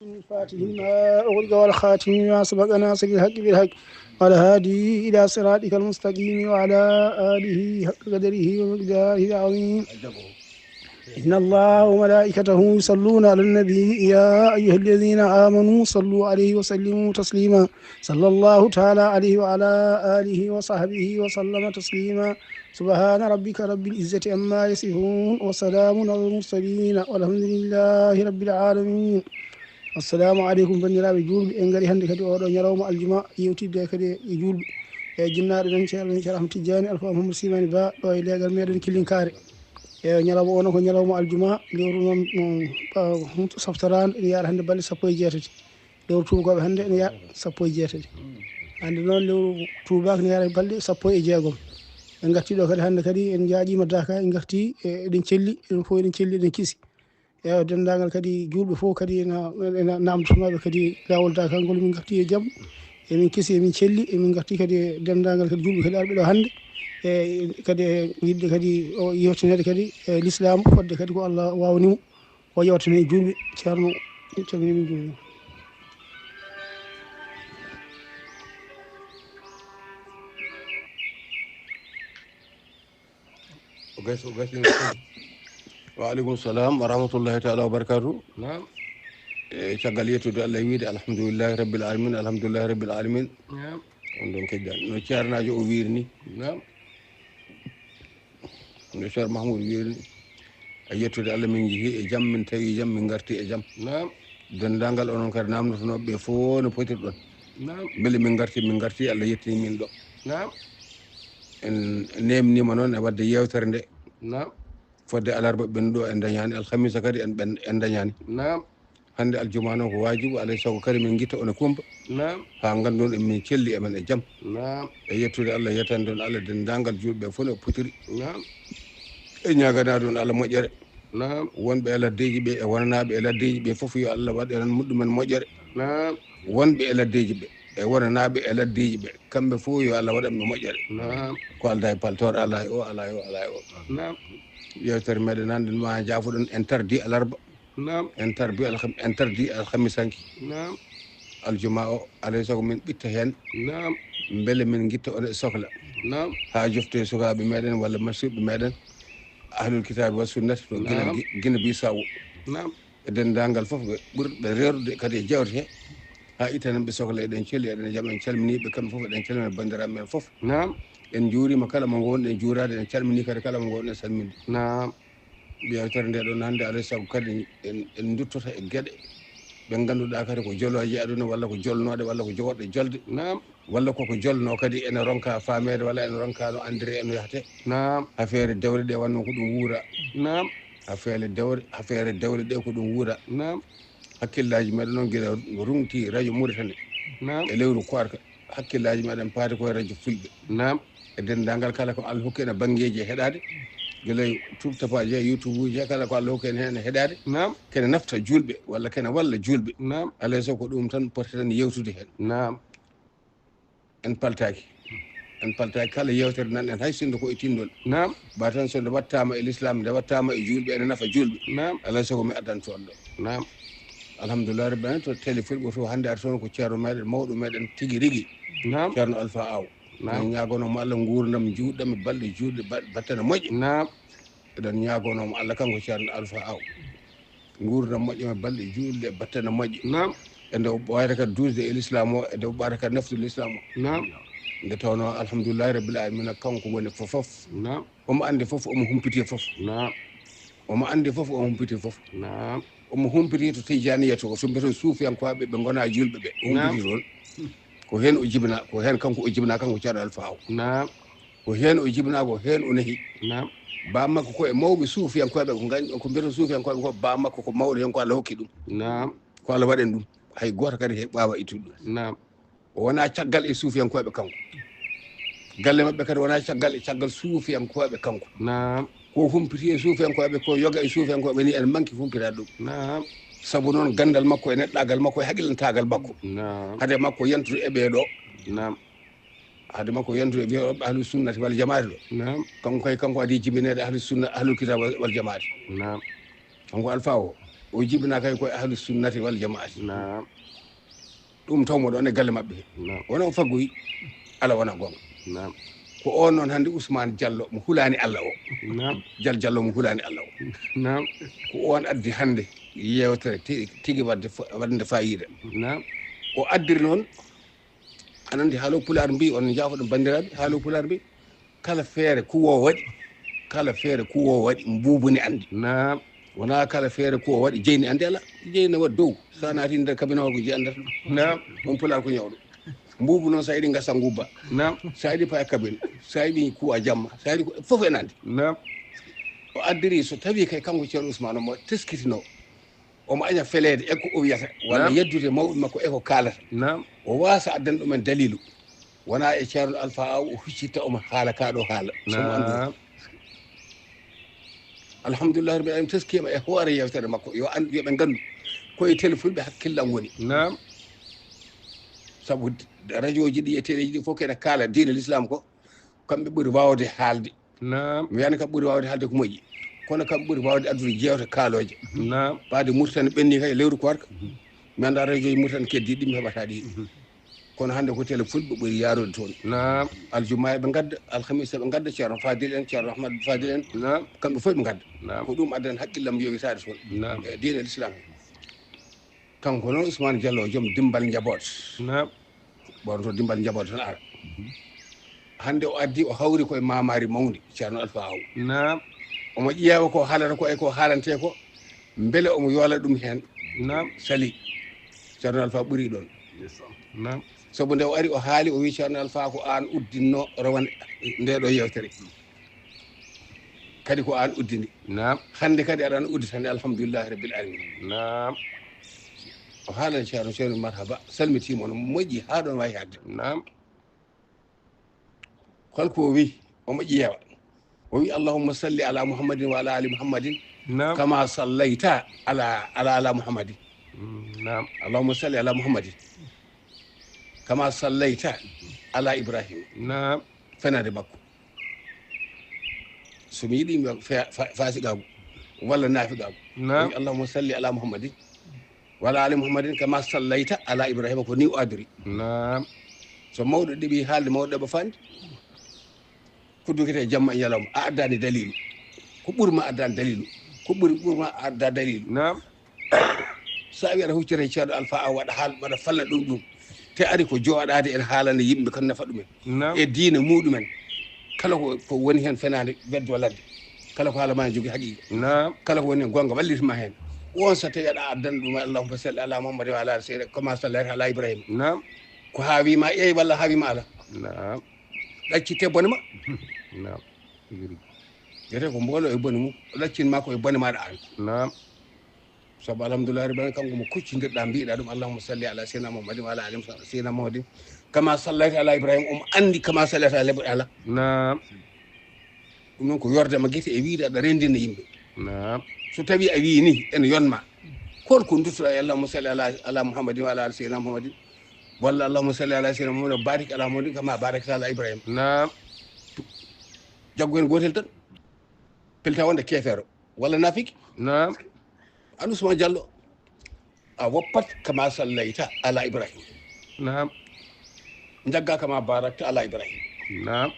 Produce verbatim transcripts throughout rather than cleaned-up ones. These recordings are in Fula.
الفاتح لما أغلق والخاتم لما سبق ناصر الحق بالحق والهادي إلى صراطك المستقيم وعلى آله حق قدره ومقداره العظيم. إن الله وملائكته يصلون على النبي، يا أيها الذين آمنوا صلوا عليه وسلموا تسليما. صلى الله تعالى عليه وعلى آله وصحبه وسلم تسليما. سبحان ربك رب العزة عما يصفون، وسلام على المرسلين، والحمد لله رب العالمين. Assalamu aleykum, banndiraaɓe juulɓe. En ngari hannde kadi oɗo ñalawma aljuma, yewtidde kadi e juulɓe. E jinnaaɗo men, Ceerno men, Ceerno Ahmad Tijjaani Alfa Mahamadou Simani Ba, ɗo e leegal meɗen Killinkaare. E ñalawma o noon ko ñalawma aljuma, lewru noon, um, ah, softoraandu, ene yaara hannde balɗe sappo e jeetati. Lewru tuubakooɓe hannde ene yaara sappo e jeetati. Hannde noon lewru tuubaako ene yaara balɗe sappo e jeegom. En ngartii ɗo kadi hannde kadi en njaaƴiima Daaka, en ngartii, e, eɗen celli, eɗen fof eɗen celli, eɗen kisi. E denndaangal kadi juulɓe fof kadi ena, ena naamndotonooɓe kadi laawol Daaka ngol. Min ngartii e jam, emin kisi, emin celli, emin ngartii kadi e denndaangal kadi juulɓe kadi arɓe ɗo hannde. E kadi e yiɗde kadi o yewtineede kadi e lislaam, fodde kadi ko Allah waawni mo. O yewtani juulɓe, Ceerno, en calminii, min njuuriima. O gasi, o gasi. Wa aleykum salam wa rahmatullahi taala wa barakatuh. Naam. E caggal yettude Allah e wiide alhamdulillahi rabbil alamin, alhamdulillahi rabbil alamin. Naam. On ɗon keƴƴan. No ceernaajo o wiiri ni. Naam. No Ceerno Mahmoud wiiri ni. E yettude Allah min njehii e jam, min tawi jam, min ngarti e jam. Naam. Denndaangal onon kadi naamnotonooɓe ɓe fof no potirɗon. Naam. Mbele min ngarti, min ngarti, Allah yettini min ɗo. Naam. En neemniima noon e waɗde yeewtere nde. Naam. Fodde alarba ɓennuɗo en dañaani, alhamisa kadi en, ɓen, en dañaani. Naam. Hannde aljuma noon ko waajibu, alay sago kadi min ngitta on e kumpa. Naam. Haa nganndon emin celli, emin e jam. Naam. E yettude Allah, yettande on Allah, denndaangal juulɓe ɓe fof no potiri. Naam. E ñaaganaade on Allah moƴƴere. Naam. Wonɓe e laddeeji ɓe e wonanaaɓe e laddeeji ɓe fof, yo Allah waɗ en muɗɗumen moƴƴere. Naam. Wonɓe e laddeeji ɓe e wonanaaɓe e laddeeji ɓe, kamɓe fof yo Allah waɗan ɓe moƴƴere. Naam. Ko aldaa e paltoor, alaa e o, alaa e o, alaa e o. Naam. Yeewtere meɗen hannde ma jaafoɗon interdit alarba. Naam. Interdit alham-, interdit alhamisanke. Naam. Aljuma o, alay sago min ɓitta heen. Naam. Mbele min ngitta on e sokla. Naam. Haa jofte sukaaɓe meɗen walla masiiɓe meɗen. Ahlul kitaabi wa sunnati to Gine, naam, Gi-, Gine Bisawo. Naam. E denndaangal fof ɓe ɓurɓe reerude kadi e jeewte he. Haa ittanen ɓe sokla, eɗen celli, eɗen jam, en calminii ɓe kamɓe fof, eɗen calmina banndiraaɓe men fof. Naam. En njuuriima kala mo ngoowɗen juuraade, en calminii kadi kala mo ngoowɗen salminde. Naam. Yeewtere nde ɗon hannde, alay sago kadi en, en nduttoto e geɗe ɓe ngannduɗaa kadi ko jolooje aduna walla ko jolnooɗe walla ko jogorɗe jolde. Naam. Walla koko jolnoo kadi ene ronka faameede walla ene ronka no anndire e no yahtee. Naam. Afeere dewle ɗe wannoo ko ɗum wuura. Naam. Afeere dewle, afeere dewle ɗe ko ɗum wuura. Naam. Hakkillaaji meɗen noon gila rungti rajo Mauritanie. Naam. E lewru koorka, hakkillaaji meɗen paati ko e rajo Fulɓe. Naam. E denndaangal kala ko Allah hokki en e banngeeji e heɗaade, gila e tube tapaaji he, YouTube uji he, kala ko Allah hokki en heen e heɗaade. Naam. Kene nafta juulɓe walla kene walla juulɓe. Naam. Alay sago ko ɗum tan poti tan yewtude heen. Naam. En paltaaki. En paltaaki kala yeewtere nan en, hay sinno ko e tinndol. Naam. Ba tan so nde wattaama e lislaam, nde wattaama e juulɓe, ene nafa juulɓe. Naam. Alay sago mi addan toon ɗo. Naam. Alhamdulillah rabbil alamin, to télé Fulɓe to hannde ari toon ko ceerno meɗen, mawɗo meɗen tigi rigi. Naam. Ceerno Alfa Aw. Naam. Min ñaagonoo mo Allah nguurndam njuutɗam e balɗe juulɗe ba-, battane moƴƴe. Naam. Eɗen ñaagonoo mo Allah kanko Ceerno Alfa Aw. Nguurndam moƴƴo e balɗe juulɗe e battane moƴƴe. Naam. E nde o ɓooyata kadi duusde e lislaam o, e nde o ɓooyata kadi naftude lislaam o. Naam. Nde tawnoo alhamdulillahi rabbil alamina, kanko woni fof fof. Naam. Omo anndi fof, omo humpiti fof. Naam. Omo anndi fof, omo humpiti fof. Naam. Omo humpiti to Tijjaaniya to, to mbiyaten suufiyankooɓe ɓe ngonaa juulɓe ɓe. O humpiti toon. Ko heen o jibinaa, ko heen kanko o jibinaa, kanko Ceerno Alfa Aw. Naam. Ko heen o jibinaa, ko heen o nehi. Naam. Baa makko ko e mawɓe suufiyankooɓe, ko ngañ-, ko mbiyaten suufiyankooɓe ko baa makko ko mawɗo heen, ko Allah hokki ɗum. Naam. Ko Allah waɗani ɗum. Hay gooto kadi he ɓaawa ittude ɗum. Naam. O wonaa caggal e suufiyankooɓe kanko. Galle maɓɓe kadi wonaa caggal e caggal suufiyankooɓe kanko. Naam. Ko humpiti e suufiyankooɓe, ko yoga e suufiyankooɓe ni en manki humpitaade ɗum. Naam. Sabu noon ganndal makko e neɗɗaagal makko e haqillantaagal makko. Naam. Hade makko yantude e ɓee ɗo. Naam. Hade makko yantude e wiyeeɓe ahlu sunnati wal jamaati ɗo. Naam. Kanko kay, kanko adii jibineede ahlu sunna, ahlul kitaab wal, wal jamaati. Naam. Kanko Alfa o, O jibinaa kay koye ahlu sunnati wal jamaati. Naam. Ɗum tawmo ɗon e galle maɓɓe he. Naam. Wona o faggoyi, ala wona goonga. Naam. Ko on noon hannde Ousmane Diallo mo hulaani Allah o. Naam. Jal Diallo mo hulaani Allah o. Naam. Ko on addi hannde yeewtere ti- tigi wadde fa- waɗnde faayiida. Naam. O addiri noon, aɗa anndi haalo pulaar mbi, on njaafoɗo banndiraaɓe, haalo pulaar mbi, kala feere kuwoowo waɗi, kala feere kuwoowo waɗi mbuubu ne anndi. Naam. Wona kala feere kuwoowo waɗi jeyni anndi ala. Jeyni waɗi dow, so a naati nder kabine o ko jeyi anndata ɗum. Naam. On pulaar ko ñawɗo. Mbuubu noon, so a yiɗi ngasa ngubba, Naam. so a yiɗi paya kabine, so a yiɗi kuwa jamma, so a yiɗi ko- fof ene anndi. Naam. O addiri, so tawi kay kanko Ceerno Ousmane omo teskitino, omo aña feleede e ko o wiyata, walla Naam. yeddude mawɓe makko e ko kaalata. Naam. O waasa addan ɗumen dalilu. Wona e Ceerno Alfa Aw o huccitta omo haala kaa ɗo haala. So mo anndu. Naam. Alhamdulillah rabbil alamin, teskima e hoore yewtere makko. Yo an, yo ɓe nganndu ko e télé fulɓe hakkillan woni. Naam. Sabu radio ji ɗi e télé ji ɗi fof kene kaala diine l'islam ko, kamɓe ɓuri waawde haalde. Naam. Mi wiyani kam ɓuri waawde haalde ko moƴƴi. Kono kam ɓuri waawde addude jeewte kaalooje. Naam. Ɓaade Mauritanie ɓenni kay lewru koorka. Mi annda radio ji Mauritanie keddiiɗi ɗi mi heɓata ɗi. Kono hannde ko télé fulɓe ɓuri yaarude toon. Naam. Aljuma eɓe ngadda, alhamisa eɓe ngadda, Ceerno Fadil en, Ceerno Ahmad Fadil en, Naam. kamɓe fof ɓe ngadda. Naam. Ko ɗum addan hakkillam yowitaade toon. Naam. E diine l'islam. Kanko noon Ousmane Diallo, joom dimbal njaboot. Naam. Ɓornoto dimbal njaboot tan ara. Hannde o addi, o hawri koye maamaari mawndi, Ceerno Alfa Aw. Naam. Omo ƴeewa ko haalata ko e ko haalante ko, mbele omo yoola ɗum heen. Naam. Sali, Ceerno Alfa ɓuri ɗon. Naam. Sabu nde o ari, o haali, o wi, "Ceerno Alfa, ko aan uddinno rawane nde ɗo yewtere. Kadi ko aan uddini. Naam. Hannde kadi aɗa udditande, alhamdulillahi rabbil alamin." Naam. O haalani Ceerno, Ceerno marhaba, salmitiima, no moƴƴi haa ɗon waawi haadde. Naam. Holko o wi? Omo ƴeewa. O wi, "Allahumma salli ala Muhammadin wa ala ali Muhammadin Naam. kama sallayta ala, ala, ala Muhammadin." Mm, naam. "Allahumma salli ala Muhammadin kama sallayta ala Ibrahim." Naam. Fenaande makko. So mi yiɗi mi fe- fa- faasiqaagu walla naafiqaagu. Naam. O wi, "Allahumma salli ala Muhammadin wa ala ali Muhammadin kama sallayta ala Ibrahima." Ko ni o adori. Naam. So mawɗo ɗeɓi haalde, mawɗo ɗeɓa faande. Ko dogete jamma e ñalawma, a addaani dalilu. Ko ɓuri ma addaani dalilu. Ko ɓuri, ɓuri ma adda dalilu. Naam. So a wi aɗa huccita e Ceerno Alfa Aw waɗa haal, waɗa falla ɗum ɗum. Te ari ko jooɗaade en haalana yimɓe ko nafa ɗumen. Naam. E diine muɗumen. Kala ko, ko woni heen fenaande, weddo ladde. Kala ko haala ma ne jogii haqiiqa. Naam. Kala ko woni heen goonga wallitma heen. On so tawi aɗa addan ɗum, "Allahumma salli ala Muhammad wa ala ali sayyidina kama sallayta ala Ibrahim." Naam. Ko haa wi ma eey walla haa wi ma ala. Naam. Ɗaccitte bone ma. Naam. Tigi rigi. Wiyete ko mboolo e bone mum. O ɗaccin ma ko e bone maɗa an. Naam. Sabu alhamdulillahi rabbil alamin, kanko mo kuccindirɗa mbiɗa ɗum, "Allahumma salli ala sayyidina Muhammadin wa ala ali sayyidina Muhammadin kama sallayta ala Ibrahim." Omo anndi kama sallayta ala Ibrahim ala. Naam. Ɗum noon ko yorde ma gite e wiide aɗa renndina yimɓe. Naam. So tawi a wii ni ene yonma, hol ko duttoɗa e "Allahumma salli ala, ala Muhammadin wa ala ali sayyidina Muhammadin" walla "Allahumma salli ala sayyidina Muhammadin wa barik ala Muhammadin kama barakta ala Ibrahim"? Naam. Jaggu heen gootel tan. Pelta wonde keefeero walla naafiki. Naam. An Ousmane Diallo, a woppat kama sallayta ala Ibrahim. Naam. Jagga kama barakta ala Ibrahim. Naam.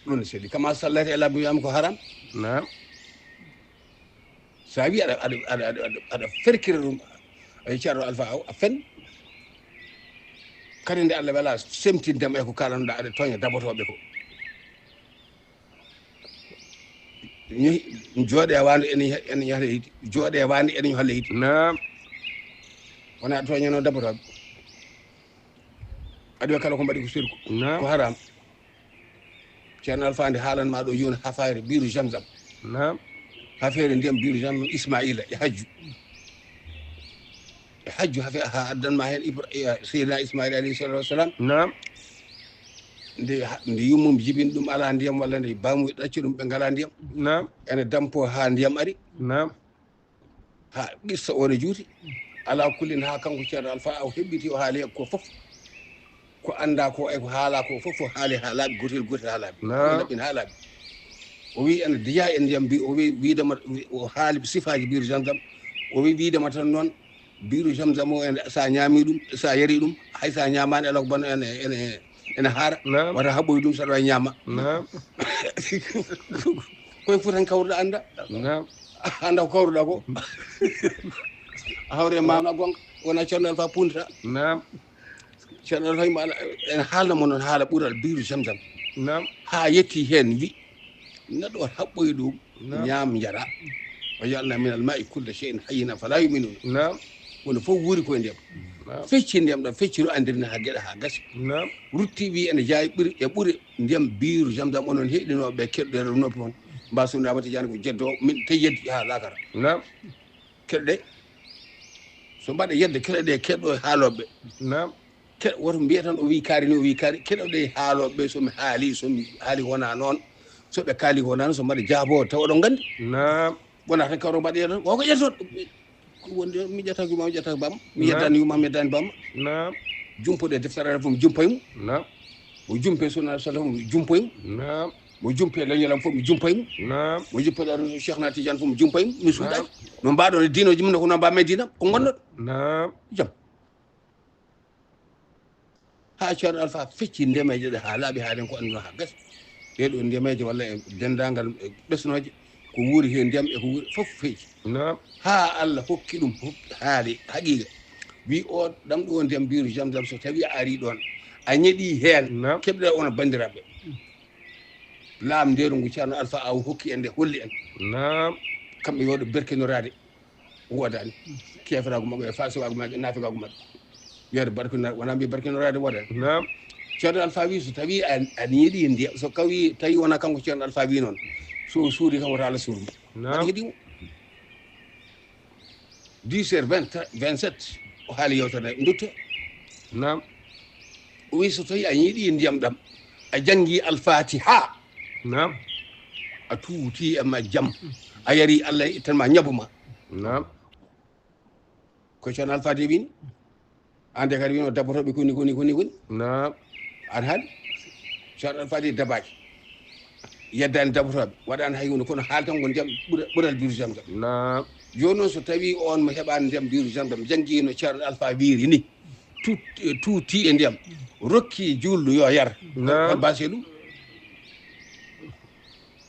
Ɗum ne seli. Kama sallayta ala Ibrahim ko haram. Naam. So a wi aɗa, aɗa, aɗa, aɗa, aɗa, aɗa ferkira ɗum, ay Ceerno Alfa Aw, a fen. Kadi nde Allah wela semtindema e ko kalanɗa, aɗa tooña dabotooɓe ko. Ñohi-, jooɗe wande ene, ene ñohla hidi. Jooɗe wande ene ñohla hidi. Naam. Wona tooñano dabotooɓe. Aɗa wiya kala ko mbaɗi ko sirku. Naam. Ko haram. Ceerno Alfa nde haalan ma ɗo yoni hafayre biiru Zamzam. Naam. Hafeere ndiyam biiru Zamzam Ismaila e hajju. E hajju hafe ha addan ma heen Ibra-, eh, Seydina Ismaila alayhi salatu wassalam. Naam. Nde ha-, nde yummum jibin ɗum ala ndiyam walla nde baamu ɗacci ɗum ɓe ngala ndiyam. Naam. Ene dampo ha ndiyam ari. Naam. Ha qissa o ne juuti. Ala kullin ha kanko Ceerno Alfa o heɓɓiti o haali ko fof. Ko annda ko e ko haala ko fof o haali ha laaɓi gotel gotel ha laaɓi. Naam. Laɓɓin ha laaɓi. O wi ene diya e ndiyam mbi o wi wiidema o haali sifaaji biiru Zamzam. O wi wiidema tan noon, biiru Zamzam o, ene, so a ñaami ɗum, so a yari ɗum, hay so a ñaamaani, alaa ko bonna, ene, ene, ene haara. Naam. Wata haɓɓoy ɗum, saɗa wawi ñaama. Naam. Koye Fuuta tan kawruɗa annda. Naam. Annda ko kawruɗa ko. A hawre ma wona gonga, wona Ceerno Alfa pundata. Naam. Ceerno Alfa yima ene haalna mo noon haala ɓural biiru Zamzam. Naam. Haa yetti heen wi, neɗɗo o haɓɓoy ɗum, naam, ñaam njara. Wa ja'alna min al ma'i kulla shay'in hayyin afala yu'minun. Naam. Woni fof wuuri koye ndiyam. Naam. Fecci ndiyam ɗam, fecci ro andirni haa geɗa haa gasi. Naam. Rutti wi ene jaawi ɓuri e ɓuri ndiyam biiru Zamzam onon heɗinooɓe keɗɗo e noppi mon. Mbasundaama Tijaan ko jeddo min te yeddi haa laakara. Naam. Keɗɗe. So mbaɗa yedde keɗe ɗe keɗɗo e haalooɓe. Naam. Keɗ-, woto mbiya tan o wi kaari ni, o wi kaari. Keɗo ɗe haalooɓe ɓe, so mi haali, so mi haali wona noon. So ɓe kaali wona noon, so mbaɗa jaabo tawa oɗon nganndi. Naam. Wona tan kawro mbaɗa tan, ko ko ƴettoon. Ko wonde mi ƴettaki ma, mi ƴettaki bamma. Mi, naam, yeddani ma, mi yeddani bamma. Naam. Jumpoɗe deftere fof, mi jumpay mo. Naam. Mo jumpe sunna sallam, mi jumpay mo. Naam. Mo jumpe leñolam fof, mi jumpay mo. Naam. Mo jumpe ɗo Cheikh na Tidiane fof, mi jumpay mo. Mi suuɗaaki. Naam. No mbaɗon e diinooji mum, ko no mbaɗmi e diinam, ko ngonɗon. Naam. Jam. Haa Ceerno Alfa fecci ndemeeje ɗe haa laaɓi, haa ɗen ko annduno haa gasi. Ɗee ɗoo ndemeeje walla e denndaangal e ɓesnooje, ko wuuri heen ndiyam e ko wuuri fof fecci. Naam. Haa Allah hokki ɗum, hokki haali haqiiqa. Wi o ɗam ɗo ndiyam biiru Zamzam, so tawi a ari ɗoon, a ñeɗi heen, naam, keɓɗa on banndiraaɓe. Laamndeeru ngu Ceerno Alfa Aw hokki en nde holli en. Naam. Kamɓe yo ɓe berkinoraade. Woodani. Keeferaagu maɓɓe e faasiwaagu maɓɓe, naafigaagu maɓɓe. Wiyata barkino-, wona mbiya barkinoraade woodani. Naam. Ceerno Alfa wi so tawi a, a ñeɗi ndiyam, so kawi tawi wona kanko Ceerno Alfa wi noon. So suuri kam wota Allah suur mo. Naam. Aɗa heɗi mo. Dix heures vingt, vingt-sept, o haali yewtere nde, ndutte. Naam. O wi so tawi a ñeɗi ndiyam ɗam, a janngi Alfatiha. Naam. A tuuti e ma jam. A yari Allah e ittan ma ñabu ma. Naam. Ko Ceerno Alfatiha wini. Aan de kadi wino dabbotooɓe koni, koni, koni, koni. Naam. Aan haali. Ceerno Alfatiha dabaaki. Yeddaani dabbotooɓe. Waɗaani hay huunde kono haali tan ko ndiyam ɓura-, ɓural biiru Zamzam. Naam. Jooni noon so tawi on mo heɓaani ndiyam biiru Zamzam, janngi no Ceerno Alfa wiiri ni. Tut-, tuuti e ndiyam. Rokki juulɗo yo yar. Naam. Hol baasi e ɗum?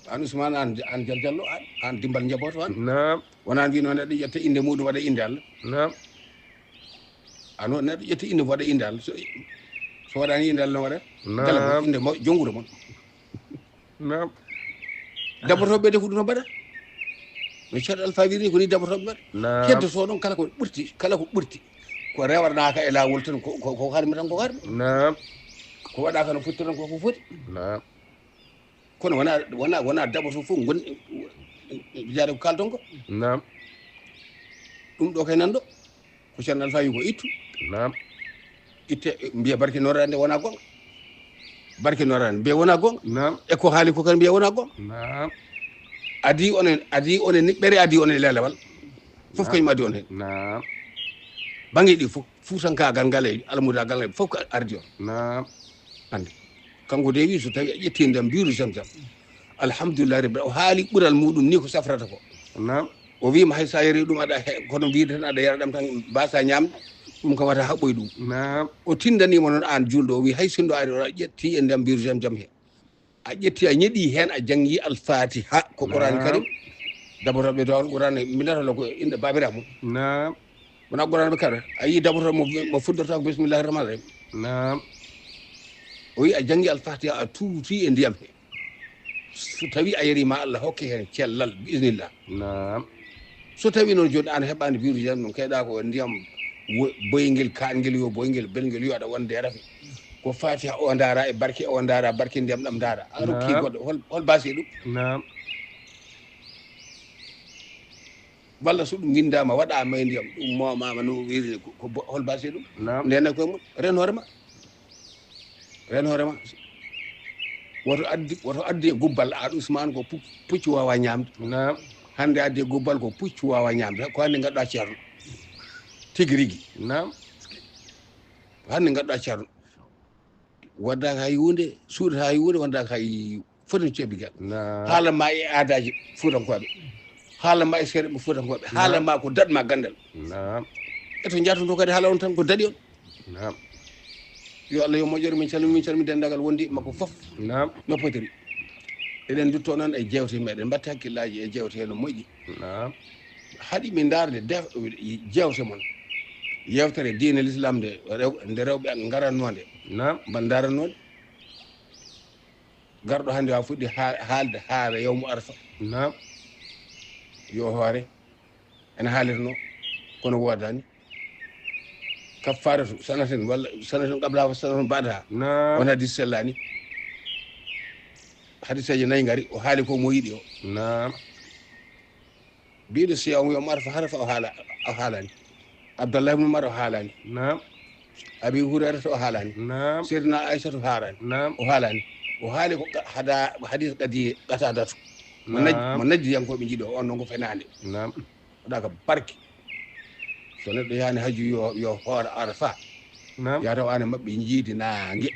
Aan Usmaan, aan, aan Jaljallo, aan, aan Dimbal Njabooto, aan. Naam. Wonaa mbiy noon neɗɗo ƴetta innde muɗum waɗa innde Allah. Naam. Aan o neɗɗo ƴetta innde waɗa innde Allah. So, so waɗaani innde Allah no waɗa? Naam. Gala ko innde mo, jom wuro mon. Naam. Dabbotooɓe ɓe de ko ɗum no mbaɗa. No Ceerno Alfa wiiri ni ko ni dabbotooɓe mbaɗa. Naam. Heddo so ɗon kala ko ɓurti, kala ko ɓurti. Ko rewanaaka e laawol tan ko, ko, ko harmi tan ko harmi. Naam. Ko waɗaaka no foti tan ko, ko foti. Naam. Kono wona, wona, wona daboto fof gon jaade ko kalton ko. Naam. Ɗum ɗo kay nan ɗo. Ko Ceerno Alfa wi ko ittu. Naam. Itte, mbiya barke noraande wona gonga. Barke noraande mbiya wona gonga. Naam. E ko haali ko kan mbiya wona gonga. Naam. Adi onen, adi onen niɓɓere, adi onen lelewal. Fof, naam, kañum adi on heen. Naam. Bannge ɗi fof, fuutankaagal ngal e almudaagal ngal fof ko ardi on. Naam. Annde. Kanko de wi so tawi a ƴetti ndiyam biiru Zamzam. Alhamdulillahi rabbil, o haali ɓural muɗum ni ko safrata ko. Naam. O wiima hay so a yari ɗum aɗa he-, kono wiide tan aɗa yara ɗam tan mbasa ñaamde, ɗum kam wata haɓɓoy ɗum. Naam. O tindaniima noon aan juulɗo, o wi hay sinno ari o ƴetti e ndiyam biiru Zamzam he. A ƴetti a ñeɗi heen a janngi Alfatiha ko Qur'an, naam, Karim. Dabotoɓe to Qur'an mi nata ko innde Baabiraaɗo mum. Naam. Wona Qur'an ɓe kaɗa. A yii dabotoɗo mo, mo fuddorta ko bismillahi rahmani rahim. Naam. O wi a janngi Alfatiha a tuuti e ndiyam he. So tawi a yari ma Allah hokke heen cellal bi iznillah. Naam. So tawi noon jooni aan heɓaani biiru jam ɗum kayɗa ko ndiyam wo-, boyngel, kaangel yo boyngel, belngel yo aɗa wonde rafi. Ko Fatiha o ndaara e barke o ndaara, barke ndiyam ɗam ndaara. A rokki, naam, goɗɗo, hol, hol baasi e ɗum? Naam. Walla so ɗum winndaama, waɗaama e ndiyam, ɗum moomama no wiiri ko, ko bo-, hol baasi e ɗum? Naam. Ndena koye mum, ren hoore ma. Ren hoore ma. Woto addi, woto addi e gubbal, aan Usmaan ko pu-, puccu waawa ñaamde. Naam. Hannde addi e gubbal ko puccu waawa ñaamde. Ko hannde ngadɗa ceerno. Tigi rigi. Naam. Ko hannde ngadɗa ceerno. Waddaka hay huunde, suuɗata hay huunde, waddaka hay foti no ceebigal. Naam. Haala ma e aadaaji Fuutankooɓe. Haala ma e seeɗa ɓe fuutankooɓe, haala ma ko daɗ ma ganndal. Eto njaatonto kadi haala on tan ko daɗi on. Yo Allah yo moƴƴere, min calmi min calmi denndaangal wondi makko fof. No potiri. Eɗen ndutto noon e jeewte meɗen, mbatte hakkillaaji e jeewte no moƴƴi. Haɗi mi ndaarde jeewte mon, yewtere diine l'islam nde, nde rewɓe ngarannoonde mban ndarannoonde. Garɗo hannde wa fuɗɗi haalde haala yawmu arfa. Yo hoore ene haalirno kono woodani. Kaffaratu sanatin walla sanatin qablaha wa sanatin ba'daha. On hadis sellani. Hadiseeji nayi ngari, o haali ko mo yiɗi o. Biɗo siyamu yawmu arfa harafa o haala o haalani. Abdallah ibn Umar o haalani. Abi Hurairata o haalani. Seydina Aisha o haalani. O haalani. O haali ko hadis kadi qatadatu. Mo najji yankoɓe jiɗo on noon ko fenande. Waɗaka barke. So neɗɗo yani haju yo yo hoore arafa. Ya taw ane maɓɓe jiidi nangue.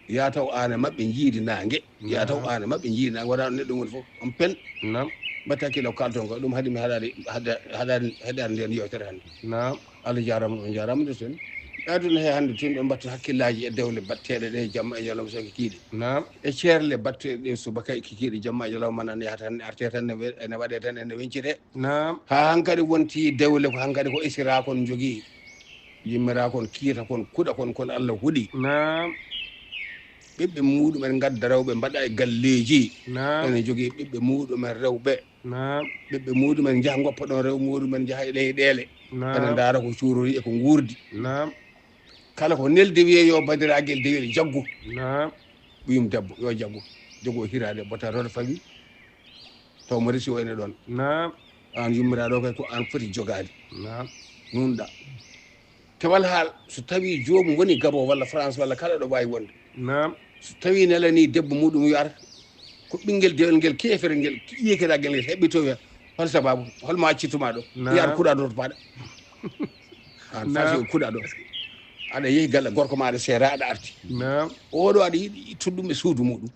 Ya taw ane maɓɓe jiidi nangue. Ya taw ane maɓɓe jiidi nangue waɗano neɗɗo woni fof on pen. Mbatta hakkille ko kalton ko ɗum haadi mi haɗade haɗade nden yewtere hande. Allah jarama on jarama nde sen. Aduna he hande tun ɓe mbatta hakkillaji e dewle batteɗe ɗe jamma e ñalawma so kikiɗe. E ceerle batteɗe ɗe subaka e kikiɗe jamma e ñalawma nan yahata tan arte tan ene waɗe tan ene wencite. Ha hankadi wonti dewle ko hankadi ko isira kon jogui. Yimmira kon kiita kon kuɗa kon kon Allah huɗi. Ɓiɓɓe muɗumen gadda rewɓe mbaɗa e galleji. Ene jogui ɓiɓɓe muɗumen rewɓe. Ɓiɓɓe muɗumen jaaha goppa ɗon rew muɗumen jaaha e leyɗele. Ene ndaara ko cuurori e ko guurdi. Kala ko nelde wiye yo bandiragel dewel jaggu. Ɓiyum debbo yo jaggu. Jogo hirade bota rota fawi. Taw mo resi o ene ɗon. An yummiraɗo kay ko an foti jogade. Nunɗa. Kewal haal so tawi jomum woni Gabon walla France walla kala ɗo wawi wonde. So tawi nelani debbo muɗum yo ar ko ɓinguel dewel ngel kefere ngel yekiraguel ngel heɓɓito wiya hol sababu holmo accituma ɗo? Yo ar kuɗa ɗo to paɗa. An fasi o kuɗa ɗo. Aɗa yehi galle gorko ma aɗa seera aɗa arti. Oɗo aɗa yiɗi ittude ɗum e suudu muɗum.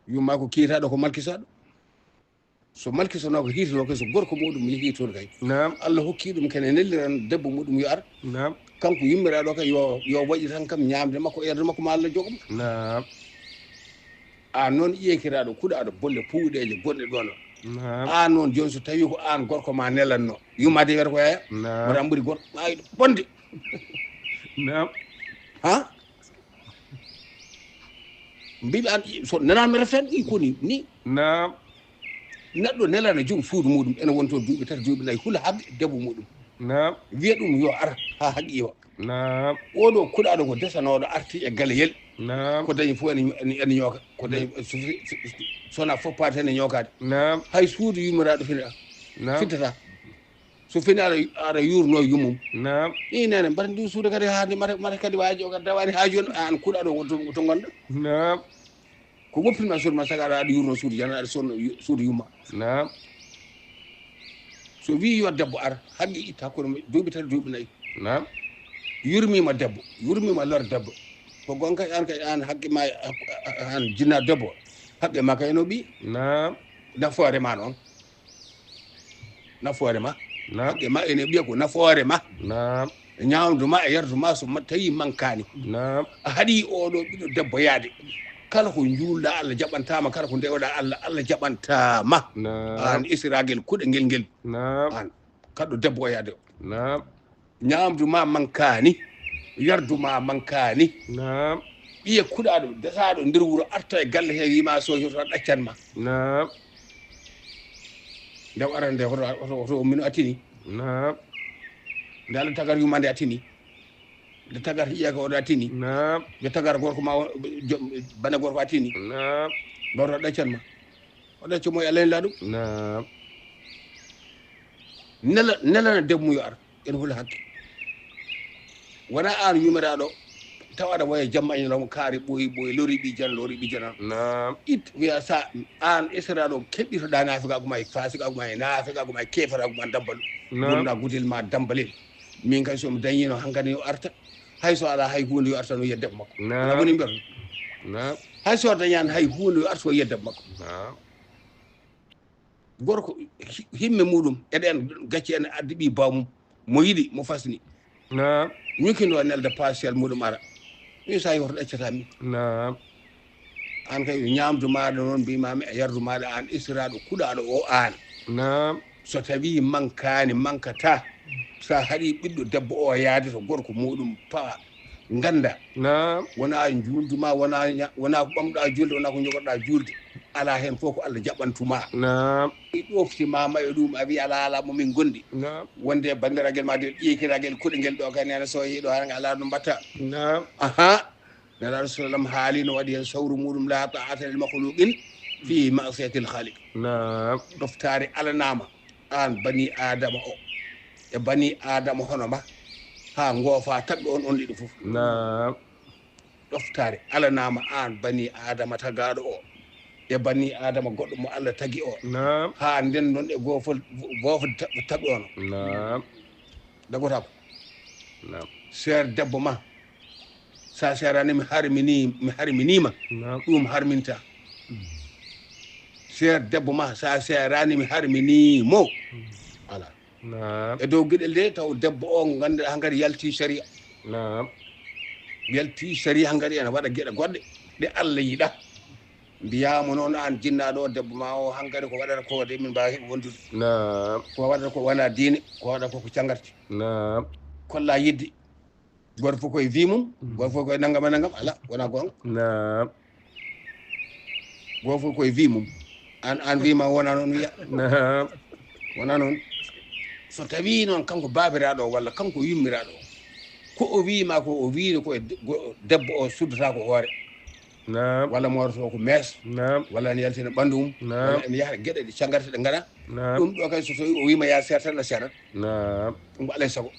Yumma ko kiitaɗo ko malkisaɗo. So malkisanoo ko hiitanoo kay so gorko muɗum yehi toon kay. Allah hokki ɗum kene nelliran debbo muɗum yo ar. Kanko yummiraɗo kay yo yo waɗi tan kam ñamde makko erde makko ma Allah jogo mo. An noon ƴeekiraɗo kuɗaɗo bolle puuɗeje gonɗe ɗon. An noon joni so tawi ko an gorko ma nelanno yummade wiyata ko yaya. Wata ɓuri gorko ɓawiɗo bonde. Ha? Mbiɗa an so nanami reftan i koni ni. Neɗɗo nelana joom suudu muɗum ene won toon duuɓi tati duuɓi nayi hula haqqe debbo muɗum. Wiya ɗum yo ar ha haqqe iwa. Oɗo kuɗaɗo ko desanoɗo arti e galeyel. Ko dañi fof ene ñooka ko dañi sona foppa tan e ñookade. Hay suudu yummiraɗo fina fittata. So fini aɗa aɗa yurno yumum. Ni nene mbaɗa ndi suudu kadi ha ndi mata mata kadi waji o kadi dawani ha joni an kuɗaɗo to gonɗo. Ko woppinma suudu ma saga aɗa aɗa yurno suudu jana aɗa sonno suudu yumma. So wi yo debbo ar haqqe itta kono duuɓi tati duuɓi nayyi. Yurmima debbo yurmima lor debbo. Ko gonka an kay an haqqe ma an jinna debbo haqqe ma kay no ɓi. Nafoore ma noon. Nafoore ma haqqe ma ene ɓiya ko nafoore ma. Ñamdu ma e yardu ma so tawi mankani. A haɗi oɗo ɓiɗo debbo yaade kala ko juulɗa Allah jaɓantama kala ko ndewɗa Allah Allah jaɓantama. An isragel kuɗa ngel ngel. An kaɗɗo debbo o yaade o. Ñamdu ma mankani yardu ma mankani. Ɓiye kuɗaɗo desaɗo nder wuuro arta e galle he wima so yoto ɗaccan ma. Nde o arande hoto hoto mino attini. Nde Allah tagar yumande attini. Nde tagar hiƴa ko oɗo attini. Nde tagar gorko ma bane gorko attini. Bawto ɗaccan ma. O ɗacco mo e Allah en laɗum. Nela nelana debbo mum yo ar ene hula hakke. Wona an yumiraɗo tawa aɗa waya jamma ñalawma kaari ɓooyi ɓooyi lori ɓi jana lori ɓi jana. It wiya sa an israɗo keɓɓitoɗa nafiqagu ma e fasiqagu ma e nafiqagu ma e kefaragu ma dambal. Gurna gudel ma dambalel. Min kay somi dañino hankadi yo arta. Hay so ala hay hunde yo arta no yedde makko ala woni mbiyata. Naam. Hay so dañaani hay huunde, yo artu o yiya debbo makko. Naam. Gorko hi-, himme muɗum, eɗen gacci en addi ɓii bawmum, mo yiɗi, mo fasni. Naam. Ñukindo nelde pasiyal muɗum ara. Min sa yoto ɗaccata min. Naam. An kay yo ñaamdu maaɗa noon mbimami e yardu maaɗa an istiraaɗo kuɗaaɗo o an. Naam. So tawi mankaani mankata, sa haɗi ɓiɗɗo debbo o yaade to gorko muɗum pawa. Ganda. Naam. Wona juuldu ma, wona ña-, wona ko ɓamɗa juulde, wona ko jogoɗa juulde. Ala heen fof ko Allah jaɓantuma. Naam. I ɗofti ma ma e ɗum, a wi ala, ala mo min gondi. Naam. Wonde banndiragel ma de, ƴeekiragel kuɗe ngel ɗo kay nena so yehi ɗo hara ala ɗum mbatta. Naam. Aha. Nela Rasul sallam haali no waɗi heen sawru muɗum, la ta'ata li makhluqin fi ma'siyatil khaliq. Naam. Ɗoftaare alanama an bani Adama o. E bani Adama hono ma. Ha ngoofa tagɗo on, on ɗiɗo fof. Naam. Ɗoftaare alanama an bani Adama tagaɗo o. E bani Adama goɗɗo mo Allah tagi o. Naam. Ha ndendon e goofol, goofol ta-, tagɗo on. Naam. Dagotako. Naam. Seer debbo ma. Sa seerani mi harmini, mi harminima. Naam. Ɗum harminta. Seer debbo ma, sa seerani mi harminimo. Ala. Naam. E dow geɗel de, taw debbo o, ngannduɗaa, hankadi yalti sharia. Naam. Yalti sharia, hankadi ene waɗa geɗe goɗɗe ɗe Allah yiɗa. Mbiyaama noon, aan jinnaaɗo o, debbo ma o, hankadi ko waɗata ko de, min mbaawi heɓe wondude. Naam. Ko waɗata ko wona diine, ko waɗata ko ko cangarte. Naam. Kolla yidde. Gooto fof koye vie mum, gooto fof koye nanngam e nanngam, alaa, wonaa goonga. Naam. Gooto fof koye vie mum. Aan, aan vie ma wonaa noon wiya. Naam. Wonaa noon. So tawii noon kanko baabiraaɗo o walla kanko yummiraaɗo o, ko o wii ma ko, o wiino ko e de-, go-, debbo o suddataa ko hoore. Naam. Walla mooroto ko mees. Naam. Walla ene yaltina ɓanndu mum. Naam. Walla ene yaha geɗe ɗe cangarte ɗe ngana. Naam. Ɗum ɗo kay so tawii o wii ma yaa seer tan a seerat. Naam. Ɗum ko alaa e sago.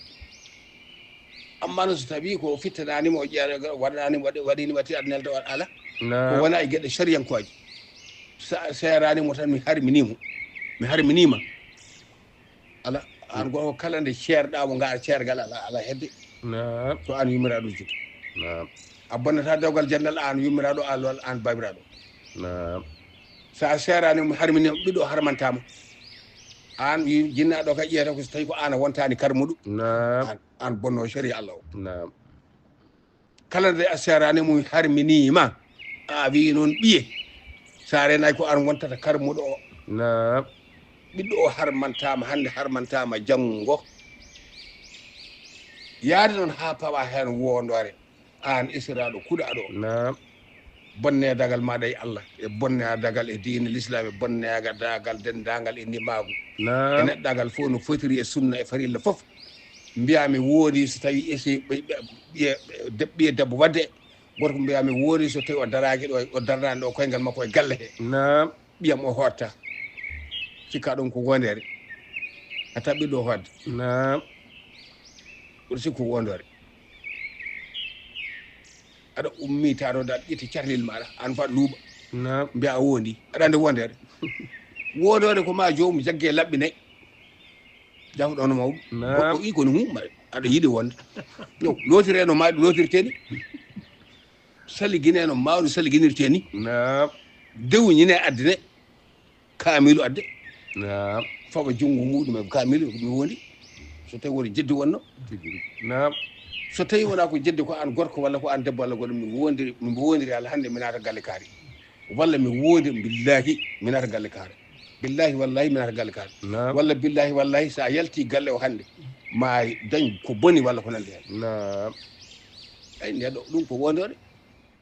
Amma noon so tawii ko fittanaani mo, ƴeewa-, waɗanaani mo, waɗi, waɗi ni watti aɗa nelda o ala. Naam. Ko wona e geɗe sariyankooje. Sa seeraani mo tan mi harminii mo. Mi harminii ma. Ala, aan gooto kala nde ceerɗaa mo ngaa ceergal ala, ala hedde. Naam. To aan yummiraaɗo jikki. Naam. A bonnataa dewgal jannal aan yummiraaɗo, aan lool, aan baabiraaɗo. Naam. Sa seeraani mo harminii ma, ɓiɗɗo harmantaa ma. Aan wi-, jinnaaɗo ka ƴeewata ko so tawii ko aan a wontaani karmuɗo. Naam. Aan, aan bonnoo sariya Allah o. Naam. Kala nde a seeraani mum harminii ma, a wii noon ɓiye, so a reenaaki ko aan wontata karmuɗo o. Naam. Ɓiɗɗo o harmantaama hannde, harmantaama janngo. Yaade noon haa pawa heen woondoore, aan istiraaɗo kuɗaaɗo o. Naam. Bonneedagal maaɗa e Allah, e bonneedagal e diine Lislaam, e bonneedagal denndaangal e ndimaagu. Naam. E neɗɗaagal fof no fotiri e sunna e farilla fof. Mbiyaa mi woodi so tawii esi ɓe, ɓe, ɓiye, ɓe, ɓiye debbo waɗde, gorko mbiyaa mi woodi so tawii o daraaki ɗo, o daranaani ɗo koyngal makko e galle he. Naam. Ɓiyam o hotta. Cikka ɗum ko wondeere. A taɓɓi ɗo hoɗde. Naam. Mboɗo sikku ko wondoore. Aɗa ummi tato da ƴetti carlel maɗa, an fa luuɓa. Naam. Mbiya a wondi. Aɗa andi wondeere. Wondoore ko ma joomum jagge labbi nayi. Jafo ɗon mawɗo. Naam. Goɗɗo wi ko no humma. Aɗa yiɗi wonde. Yo, lotireno ma ɗum lotirteni. Saligine no mawɗo saliginirteni. Naam. Dewñine addine. Kaamilu adde. Naam. Fawa junngo muɗum e kaamilu, mi wondi. So tawi woni jeddi wonno. Tigi. Naam. So tawi wona ko jeddi ko an gorko walla ko an debbo walla goɗɗo, mi wondiri, mi wondiri Allah hannde mi naata galle kaari. Walla mi wondi, billahi, mi naata galle kaari. Billahi, wallahi, mi naata galle kaari. Naam. Walla billahi, wallahi, sa yalti galle o hannde, ma dañ ko boni walla ko nandi hen. Naam. Ay, neɗɗo, ɗum ko wondore.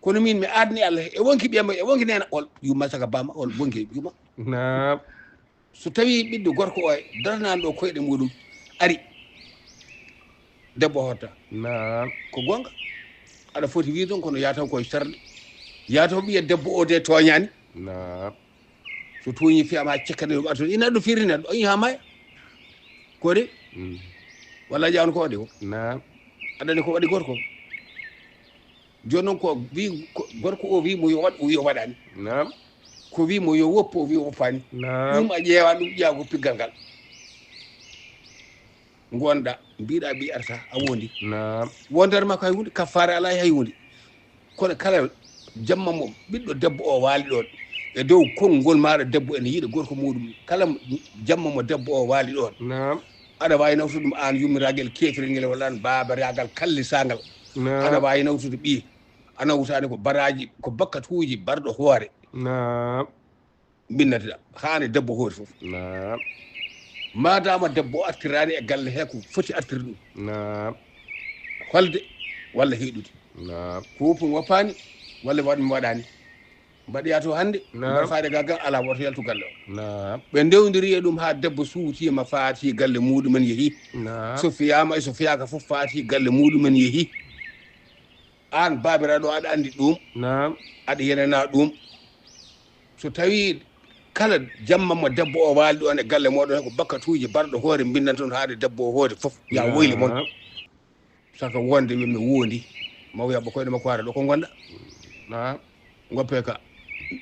Kono min mi adni Allah, e wonki ɓiyam, e wonki nena, ol, yumma saka bama, ol, wonki yumma. Naam. So tawi ɓiɗɗo gorko o e daranani ɗo koyɗe muɗum ari, debbo hotta. Naam. Ko gonga. Aɗa foti wiide ɗum, kono yataw koye sarɗe. Yataw ɓiya debbo o de tooñani. Naam. So tooñi fiyama cekkane ɗum aduna. Ina ɗum firi neɗɗo, o yiha maya. Ko de? Mm. Walla ƴawan ko waɗi ko? Naam. Aɗa andi ko waɗi gorko? Jooni noon ko wi, ko gorko o wi mo yo waɗ, o wi o waɗani. Naam. Ko wi mo yo woppu, o wi o woppani. Naam. Ɗum a ƴeewa ɗum, ƴeewa ko piggal ngal. Ngonɗa, mbiɗa ɓi arta, a wondi. Naam. Wondere makko hay hunde, kaffaare alaa hay hunde. Kono kala jamma mo ɓiɗɗo debbo o waali ɗon, e dow konngol maaɗa, debbo ene yiɗa gorko muɗum. Kala jamma mo debbo o waali ɗon, aɗa waawi nawtude ɗum aan yummiragel keefirel ngel, walla aan baabaragal kallisangal. Aɗa waawi nawtude ɓiye, a nawtaani ko baraaji, ko bakkatuuji barɗo hoore. Mbinnata haani debbo hooti fof. Maadaama debbo o artiraani e galle he ko foti artirde ɗum, holde walla heɗude, kuupun woppaani walla waɗ mi waɗaani, mbaɗoya to hannde, mbaɗa faade gagga, alaa woto yaltu galle o. Ɓe ndewndiri e ɗum haa debbo suutiima, faati galle muɗumen, yehi. So fiyaama e so fiyaaka fof, faati galle muɗumen, yehi. Aan baabiraaɗo, aɗa anndi ɗum, aɗa yenana ɗum. So tawii kala jamma mo debbo o waali ɗon e galle mooɗon, ko bakkatuuji barɗo hoore mbindanton haade debbo o hooti fof, ya woyli mon. Saka wonde mi mi wondi, mawya ba koyɗe makko ara ɗo ko ngonɗa. Ngoppe ka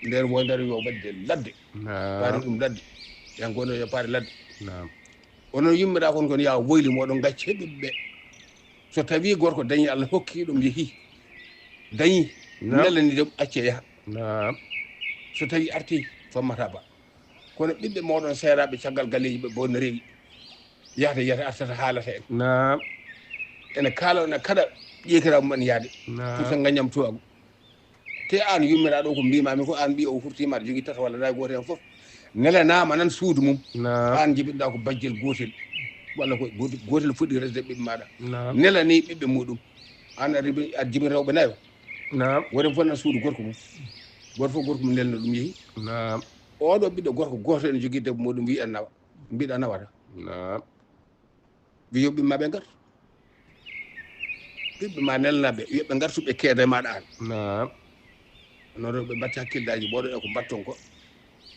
nder wondere yo wadde ladde. Paari ɗum ladde. Yan gono yo paari ladde. Onon yimɓe ɗa kon kon ya woyli moɗon gacce ɓiɓɓe. So tawi gorko dañi, Allah hokki ɗum, yehi, dañi, nelani ɗum, acce yaha. So tawi arti, fammata ba. Kono ɓiɓɓe moɗon seeraɓe caggal galleji ɓe, bo no rewi, yahata, yahata, artata, haalata en. Ene kaala, ene kaɗa ƴeekira mum en yaade. Pour que gañam tuwagu. Te aan yummiraɗo, ko mbimami ko, aan ɓiyo o hurtima, aɗa jogii tato walla nayi, goto hen fof nelanama nan suudu mum. Aan jibiɗɗa ko bajjel gotel, walla ko gotel, gotel fuɗɗi resde ɓiɓɓe maɗa. Nelani ɓiɓɓe muɗum. Aan aɗa jibi-, aɗa jibini rewɓe nayo. Woren fof nan suudu gorko mum. Goto fof gorko mum nelna ɗum, yehi. Oɗo ɓiɗɗo gorko goto ene jogii debbo muɗum, wi en nawa. Mbiɗa nawata. Wi yo ɓiɓɓe ma ɓe ngartu. Ɓiɓɓe ma nelnaɓe, yo ɓe ngartu, ɓe keeda e maɗa aan. Onon rewɓe, mbatte hakkillaaji moɗon e ko mbatton ko.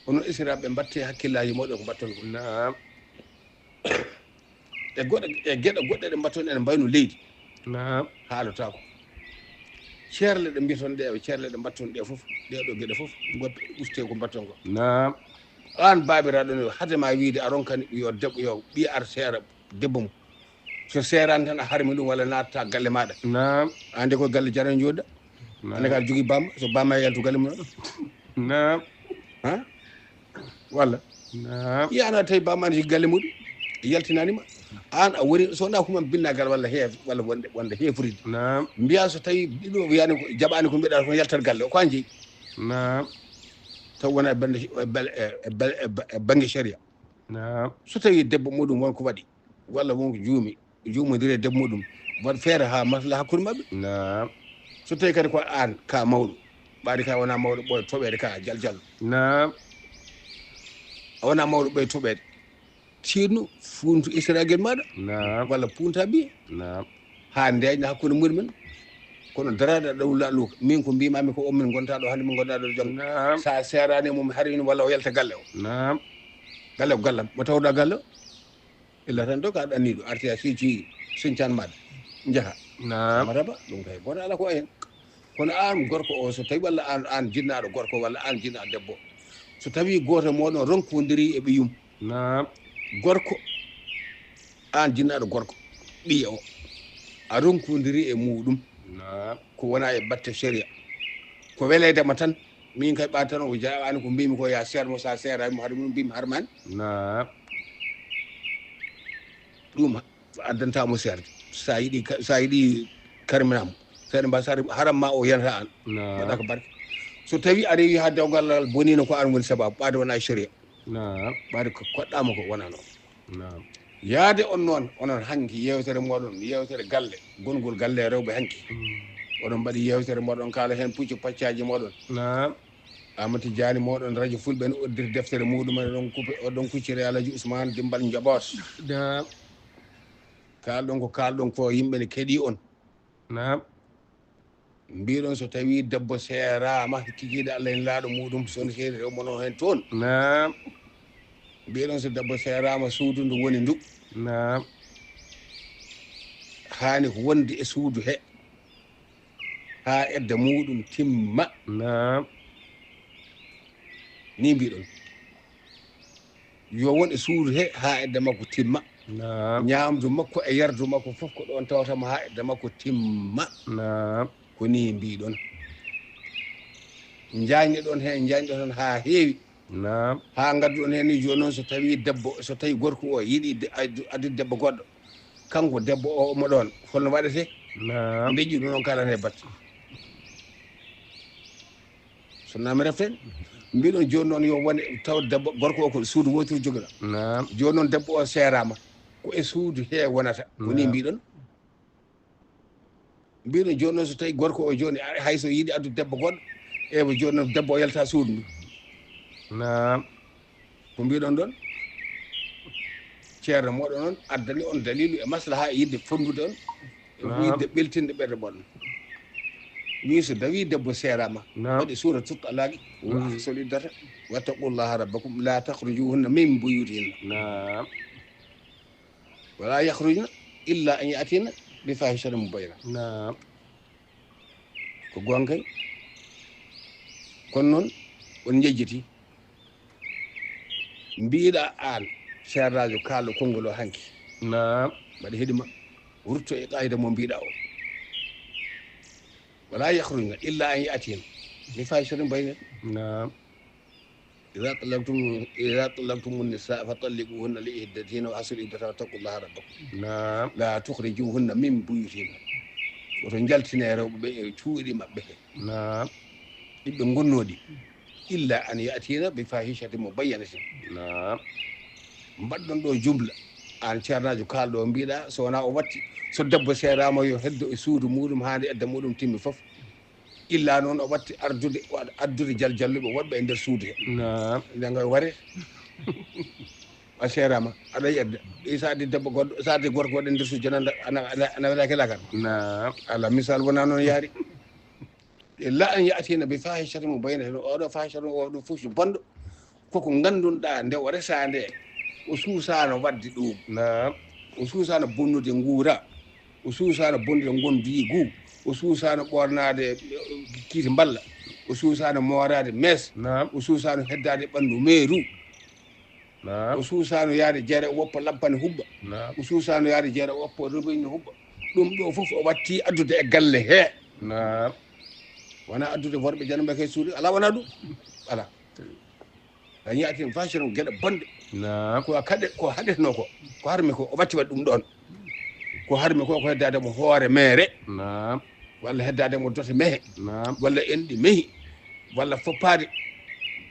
Onon esiraɓe, mbatte hakkillaaji moɗon e ko mbatton ko. E goɗɗe, e geɗe goɗɗe ɗe mbatton ene mbayno leydi. Haalotako. Ceerle ɗe mbiyaton ɗe, e ceerle ɗe mbatton ɗe fof, ɗe ɗo geɗe fof, ngoppe, uste ko mbatton ko. Aan baabiraaɗo ne, hade ma wiide a ronkani yo debbo, yo ɓiya ar seera debbo mum. So seerani tan a harmi ɗum walla natta galle maɗa. Ande ko galle jarani joɗɗa. Ande ka jogii bamma, so bamma yaltu galle mum. Ha? Walla? Iya, ana tawi bamma ne jogii galle muɗum, yaltinanima. Aan a woni, so wona ko mam binnagal walla heef, walla wonde, wonde heefride. Mbiya so tawi ɗiɗo wiyani ko, jaɓani ko mbiɗa ko yaltat galle, o ko an jeyi. Taw wona e bannde, e bal-, e, e bal-, e ba-, e bannge sharia. So tawi debbo muɗum won ko waɗi, walla won ko juumi, juumodiri e debbo muɗum, waɗ feere haa maslaha hakkunde maɓɓe. So tawi kadi ko aan ka mawɗo, ɓaade ka wona mawɗo ɓooy toɓeede ka jal jal. A wona mawɗo ɓooy toɓeede. Tiinno, funtu isragel maɗa, walla punta bi. Ha ndeyna hakkunde muɗumen. Kono daraɗa ɗaw lalu, min ko mbimami ko on min gonta ɗo hannde, min gonta ɗo jam. Sa serani mum hari walla o yalta galle o. Galle ko gallam, mo tawɗa galle o. Illa tan ɗo ka ɗanniɗo, arti a siti sincan maɗa. Jaha. Maraba, ɗum kay bon ala ko hen. Kono aan gorko o, so tawi walla aan, aan jinnaɗo gorko walla aan jinnaɗo debbo. So tawi goto moɗon ronkodiri e ɓiyum. Gorko, aan jinnaɗo gorko, ɓiya o, a ronkodiri e muɗum. Ko wona e batte sharia. Ko weleydema tan, min kay ɓaade tan o jaɓani ko mbimi ko ya sermo, sa serani mo hari mum mbimi harmani. Ɗum addanta mo serde. Sa yiɗi ka-, sa yiɗi karminamo. Serde mba sari haram ma o yanata an. Waɗa ko barke. So tawi a rewi ha dewgal bonino ko an woni sababu, ɓaade wona e sharia. Ɓaade ko koɗɗama ko wona noon. Yaade on noon, onon hanki yewtere moɗon, yewtere galle, gongol galle rewɓe hanki. Oɗon mbaɗi yewtere moɗon, kaala hen puccu paccaji moɗon. Amati Jaani moɗon radio fulɓe ne oddiri deftere muɗum, oɗon kupe, oɗon kucciri Alaji Usman Dimbal Njoɓoot. Kalɗon ko kalɗon ko yimɓe ne keɗi on. Mbiɗon so tawi debbo seerama, kikiiɗe Allah en laaɗo muɗum, soni seeri rewmono hen toon. Mbiɗon so debbo seerama, suudu ndu woni ndu. Haani ko wondi e suudu he, haa edda muɗum timma. Ni mbiɗon. Yo won e suudu he haa edda makko timma. Ñaamdu makko e yardu makko fof ko ɗon tawatamo haa edda makko timma. Ko ni mbiɗon. Njañɗe ɗon heen, njañɗe toon haa heewi. Naam. Haa ngadduɗon heen ni jooni noon, so tawii debbo, so tawii gorko o yiɗi de-, addu-, addude debbo goɗɗo, kanko debbo o mo ɗoon, holno waɗetee? Naam. Ndeƴƴu ɗum noon kala ne batte. So naami reften, mbiɗon jooni noon yo wone taw debbo, gorko o ko suudu wootiru jogiɗo. Naam. Jooni noon debbo o seeraama, ko e suudu he wonata. Ko ni Naam. mbiɗon? Mbiɗon jooni noon so tawii gorko o jooni, a-, hay so yiɗi addude debbo goɗɗo, ewa jooni noon debbo o yalta suudu ndu. Naam. Ko mbiɗon ɗon? Ceerno mooɗon on addani on daliilu e maslaha e yiɗde fonndude on, e Naam. yiɗde ɓeltinde ɓerɗe mon. Wi so tawii debbo seeraama, Naam. waɗi suuratu talaaqi, wa Mm. ahsul iddata, wattaqullaha rabbakum, la takhrujuhunna min buyutihinna. Naam. Wala yakhrujna illa an ya'tina bi fahishatin mubayyina. Naam. Ko goonga kay. Kono noon, on njejjiti. Mbiɗa aan, seeraajo kaalɗo konngol o hanki. Naam. Mbaɗa heɗima. Rutto e qaayida mo mbiɗa o. Wala yakhrujna illa an ya'tina bi fahishatin mubayyina. Naam. Idha talaqtum, idha talaqtumun nisaa fa talliquhunna li iddatihinna wa ahsul iddata wattaqullaha rabbakum. Naam. La tukhrijuhunna min buyutihinna. Woto njaltine rewɓe ɓe e cuuɗi maɓɓe he. Naam. Ɗiɓɓe ngonnooɗi. Illa an ya'tina bi fahishatin mubayyinatin. Naam. Mbaɗɗon ɗo jumla. Aan ceernaajo kaalɗo o mbiɗa, so wonaa o watti, so debbo seeraama yo heddo e suudu muuɗum haa nde edda muuɗum timmi fof. Illa noon o watti ardude, waɗa addude jal jalluɓe woɗɓe e nder suudu he. Naam. Nde nga ware. A seeraama, aɗa yiya de. Isa addi debbo goɗɗo, sa addi gorko goɗɗo e nder suudu, ana, ana, ana, ana wela ke lakar. Naam. Ala misal wona noon yaari. Illa an ya'tina bi fahishatin mubayyinatin. Oɗo fahishatin o ɗum fof si bonɗo. Koko ngannduɗaa nde o resaa nde, o suusaano waɗde ɗum. Naam. O suusaano bonnude nguura. O suusaano bonnude ngondiigu. O suusaano ɓoornaade, eh, kiiti mballa. O suusaano mooraade mees. Naam. O suusaano heddaade ɓanndu meeru. Naam. O suusaano yaade jeere o woppa lampani huɓɓa. Naam. O suusaano yaade jeere o woppa robinet huɓɓa. Ɗum ɗo fof o watti addude e galle he. Naam. Wona addude worɓe janmbe kay suudu. Ala wona ɗum. Ala. A yiyatin fashion geɗe bonɗe. Naam. Ko a kaɗe-, ko haɗetno ko. Ko harmi ko o watti waɗi ɗum ɗon. Ko harmi ko ko heddaade mo hoore meere. Naam. Walla heddaade mo dote mehe. Naam. Walla enɗi mehi. Walla foppaade.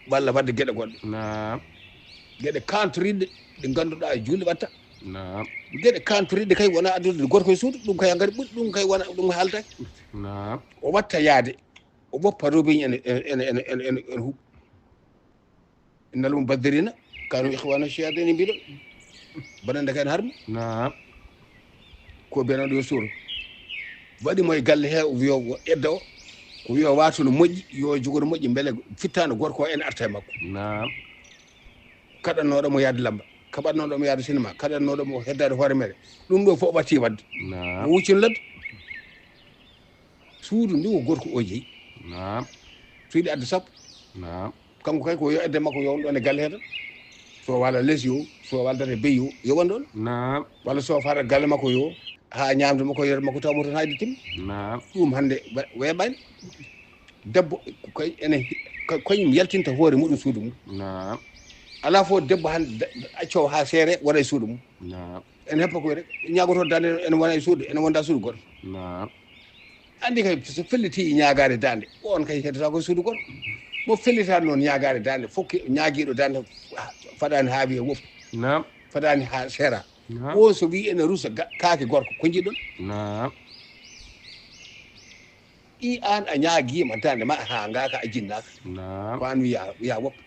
Walla waɗde geɗe goɗɗe. Naam. Geɗe kantoriɗɗe ɗe ngannduɗaa e juulɗe watta. Naam. Geɗe kantoriɗɗe kay wona addude gorko e suudu, ɗum kay hankadi ɓuri, ɗum kay wona, ɗum haaltaki. Naam. O watta yaade. O woppa robinet en, en, en, en, en, en huɓ. Innal mubazzirina kanu ikhwana shayatin mbiɗo. Bonande kay no harmi. Naam. Ko beno ɗo suur. Waɗi mo e galle he, o wiyo edda o. Ko wiyo wato no moƴƴi, yo jogo no moƴƴi, mbele fittaano gorko o en arta e makko. Naam. Kaɗannooɗo mo yaade lamba, kaɓannooɗo mo yaade sinema, kaɗannooɗo mo heddaade hoore mere. Ɗum ɗo fof o watti waɗde. Naam. O wuccino ladde. Suudu ndu ko gorko o jeyi. Naam. So yiɗi adde sappo. Naam. Kanko kay ko yo edde makko yo won ɗon e galle he tan. So wala les yo, so wala date bey yo, yo won ɗon. Naam. Walla so fara galle makko yo, haa ñaamde makko, yere makko taw mo tan haydi timmi. Naam. Ɗum hannde wa-, weeɓani. Debbo ko ene, ko, ko yaltinta hoore muɗum suudu mum. Naam. Alaa fof debbo hannde da-, accoo haa seere waɗa e suudu mum. Naam. En heppa ko rek, ñaagoto daande ene wona e suudu, ene wonda suudu goɗɗo. Naam. Anndi kay, so felliti ñaagaade daande, on kay heddata ko suudu goɗɗo. Mo fellitaani noon ñaagaade daande, fof ke-, ñaagiiɗo daande, ah, fadaani haa wiya woppu. Naam. Fadaani haa seera. Naam. O so wii ene rusa ga-, kaake gorko, ko njiɗɗon? Naam. I aan a ñaagiima daande ma haa ngaaka a jinnaaka. Naam. Ko aan wiya, wiya woppu.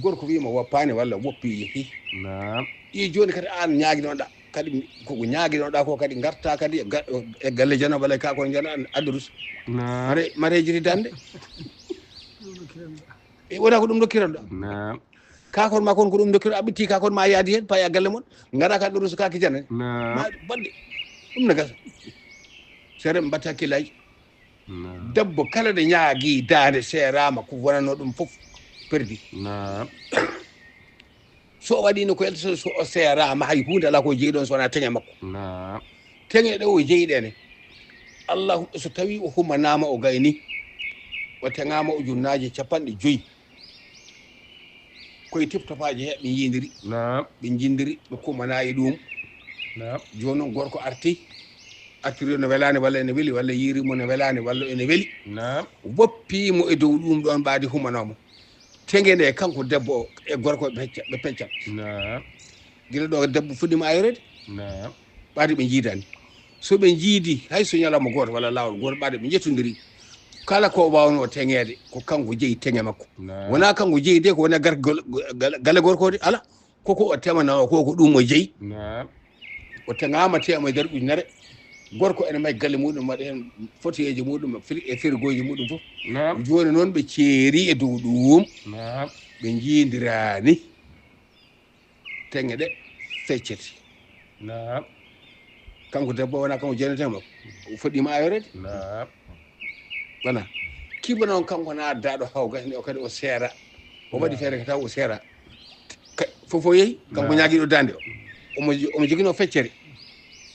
Gorko wiima woppaani walla woppi yehi. Naam. I jooni kadi aan ñaaginoɗa, kadi ko ñaaginoɗa ko kadi ngarta kadi e ga-, e galle jano walla ka ko jano an adda rus. Naam. Mare, mare jiri dande. E wona ko ɗum dokkiranɗa. Naam. Kakon ma kon ko ɗum dokkiro a ɓitti kakon ma yaadi hen paya galle mon. Ngara ka ɗo rus ka ki jane. Naam. Ma bonde. Ɗum na gasa. Sere mbatta kilay. Naam. Debbo kala nde ñaagi daande seeraama ko wonano ɗum fof perdi. Naam. So o waɗino ko yalta so, so o seeraama hay huunde alaa ko jeyi ɗon so wonaa teŋe makko. Naam. Teŋe ɗe o jeyi ɗe ne. Allahu so tawi o humanaama o gayni. O teŋaama ujunnaaje capanɗe joyi. Koye tip topaaje he ɓe njiidiri. Naam. Ɓe njiidiri, ɓe kumana e ɗum. Naam. Jooni noon gorko arti. Artiri no welaani walla ene weli, walla yiiri mo no welaani walla ene weli. Naam. Woppi mo e dow ɗum ɗoon ɓaadi humanooma. Teŋe nde kanko debbo o e gorko ɓe pecca, ɓe pecca. Naam. Gila ɗo debbo fuɗɗima ayoreede. Naam. Ɓaade ɓe njiidani. So ɓe njiidi, hay so ñalawma gooto walla laawol gooto, ɓaade ɓe njettondiri. Kala ko waawno teŋeede, ko kanko jeyi teŋe makko. Naam. Wonaa kanko jeyi de, ko wona gar-, gol-, gol-, galle gorko de, ala. Koko o temana o, ko, ko ɗum o jeyi. Naam. O teŋaama teemedere ujunere. Gorko ene may galle muɗum, waɗa heen fotiyeeji muɗum, fri-, e frigooji muɗum fof. Naam. Jooni noon ɓe ceeri e dow ɗum. Naam. Ɓe njiidiraani. Teŋe ɗe feccete. Naam. Kanko debbo wona kanko jeenete makko. O fuɗɗima ayoreede. Naam. Wona. Kiba noon kanko na daɗo hawga ne o kadi o seera. O waɗi Naam. Feere ka taw o seera. Ka-, fof o yehi, kanko Naam. Ñaagiiɗo daande o. Omo jo-, omo jogino feccere.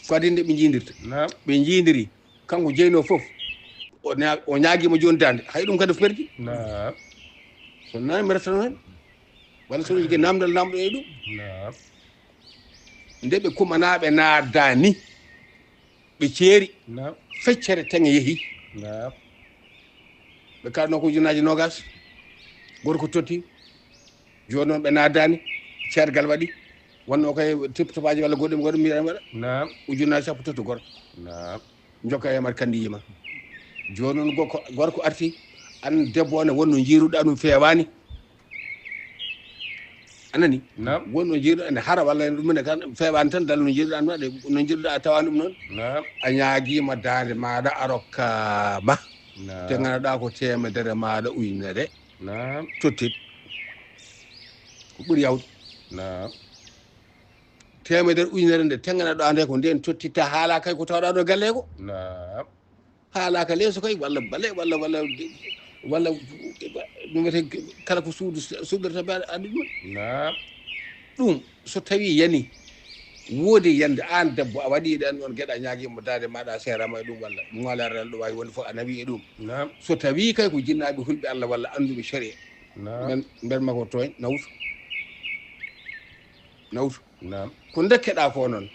Ko adii nde ɓe njiidirta. Naam. Ɓe njiidiri. Kanko jeyno fof. O na-, o ñaagiima jooni daande. Hay ɗum kadi o perdi. Naam. So nani mi rettano heen. Walla so jogii namdal namɗo e ɗum. Naam. Nde ɓe kumanaaɓe naaddaani, ɓe ceeri. Naam. Feccere teŋe yehi. Naam. Ɓe kaɗno ko ujunnaaji noogaas. Gorko totti. Jooni noon ɓe naaddaani. Ceergal waɗi. Wonno koye tip-, topaaji walla goɗɗum, goɗɗum mbiɗa waɗa. Naam. Ujunnaaji sappo tottu gorko. Naam. Njokka e Amar Kandi yima. Jooni noon gorko, gorko arti. Aan debbo o ne wonno njiiruɗaa ɗum feewaani. A nani? Naam. Wonno njiiruɗaa ne hara walla ɗum ne kan feewaani tan, dal no njiiruɗaa ɗum waɗde, no njiiruɗaa a tawaa ɗum noon. Naam. A ñaagiima daande maaɗa a rokkaama. Naam. Te ngannduɗaa ko teemedere maaɗa ujunere. Naam. Tottit. Ko ɓuri yawde. Naam. Teemedere ujunere nde teŋanaɗaa nde ko ndeen tottitta haalaa kay ko tawɗaa ɗo galle ko. Naam. Haalaa ka leeso kay walla bale walla, walla, walla ɗum wiyetee kala ko suudu suuɗirta mbaɗa addi ɗum. Naam. Ɗum so tawii yani, woodi yande aan debbo a waɗi ɗan ɗon geɗa ñaagiima daande maaɗa seerama e ɗum walla ŋoolaare ɗo waawi wonde fof a nawi e ɗum. Naam. So tawii kay ko jinnaaɓe hulɓe Allah walla annduɓe sariya. Naam. Men mbeɗ ma ko tooñ, nawtu. Nawtu. Naam. Ko ndokkeɗaa ko noon,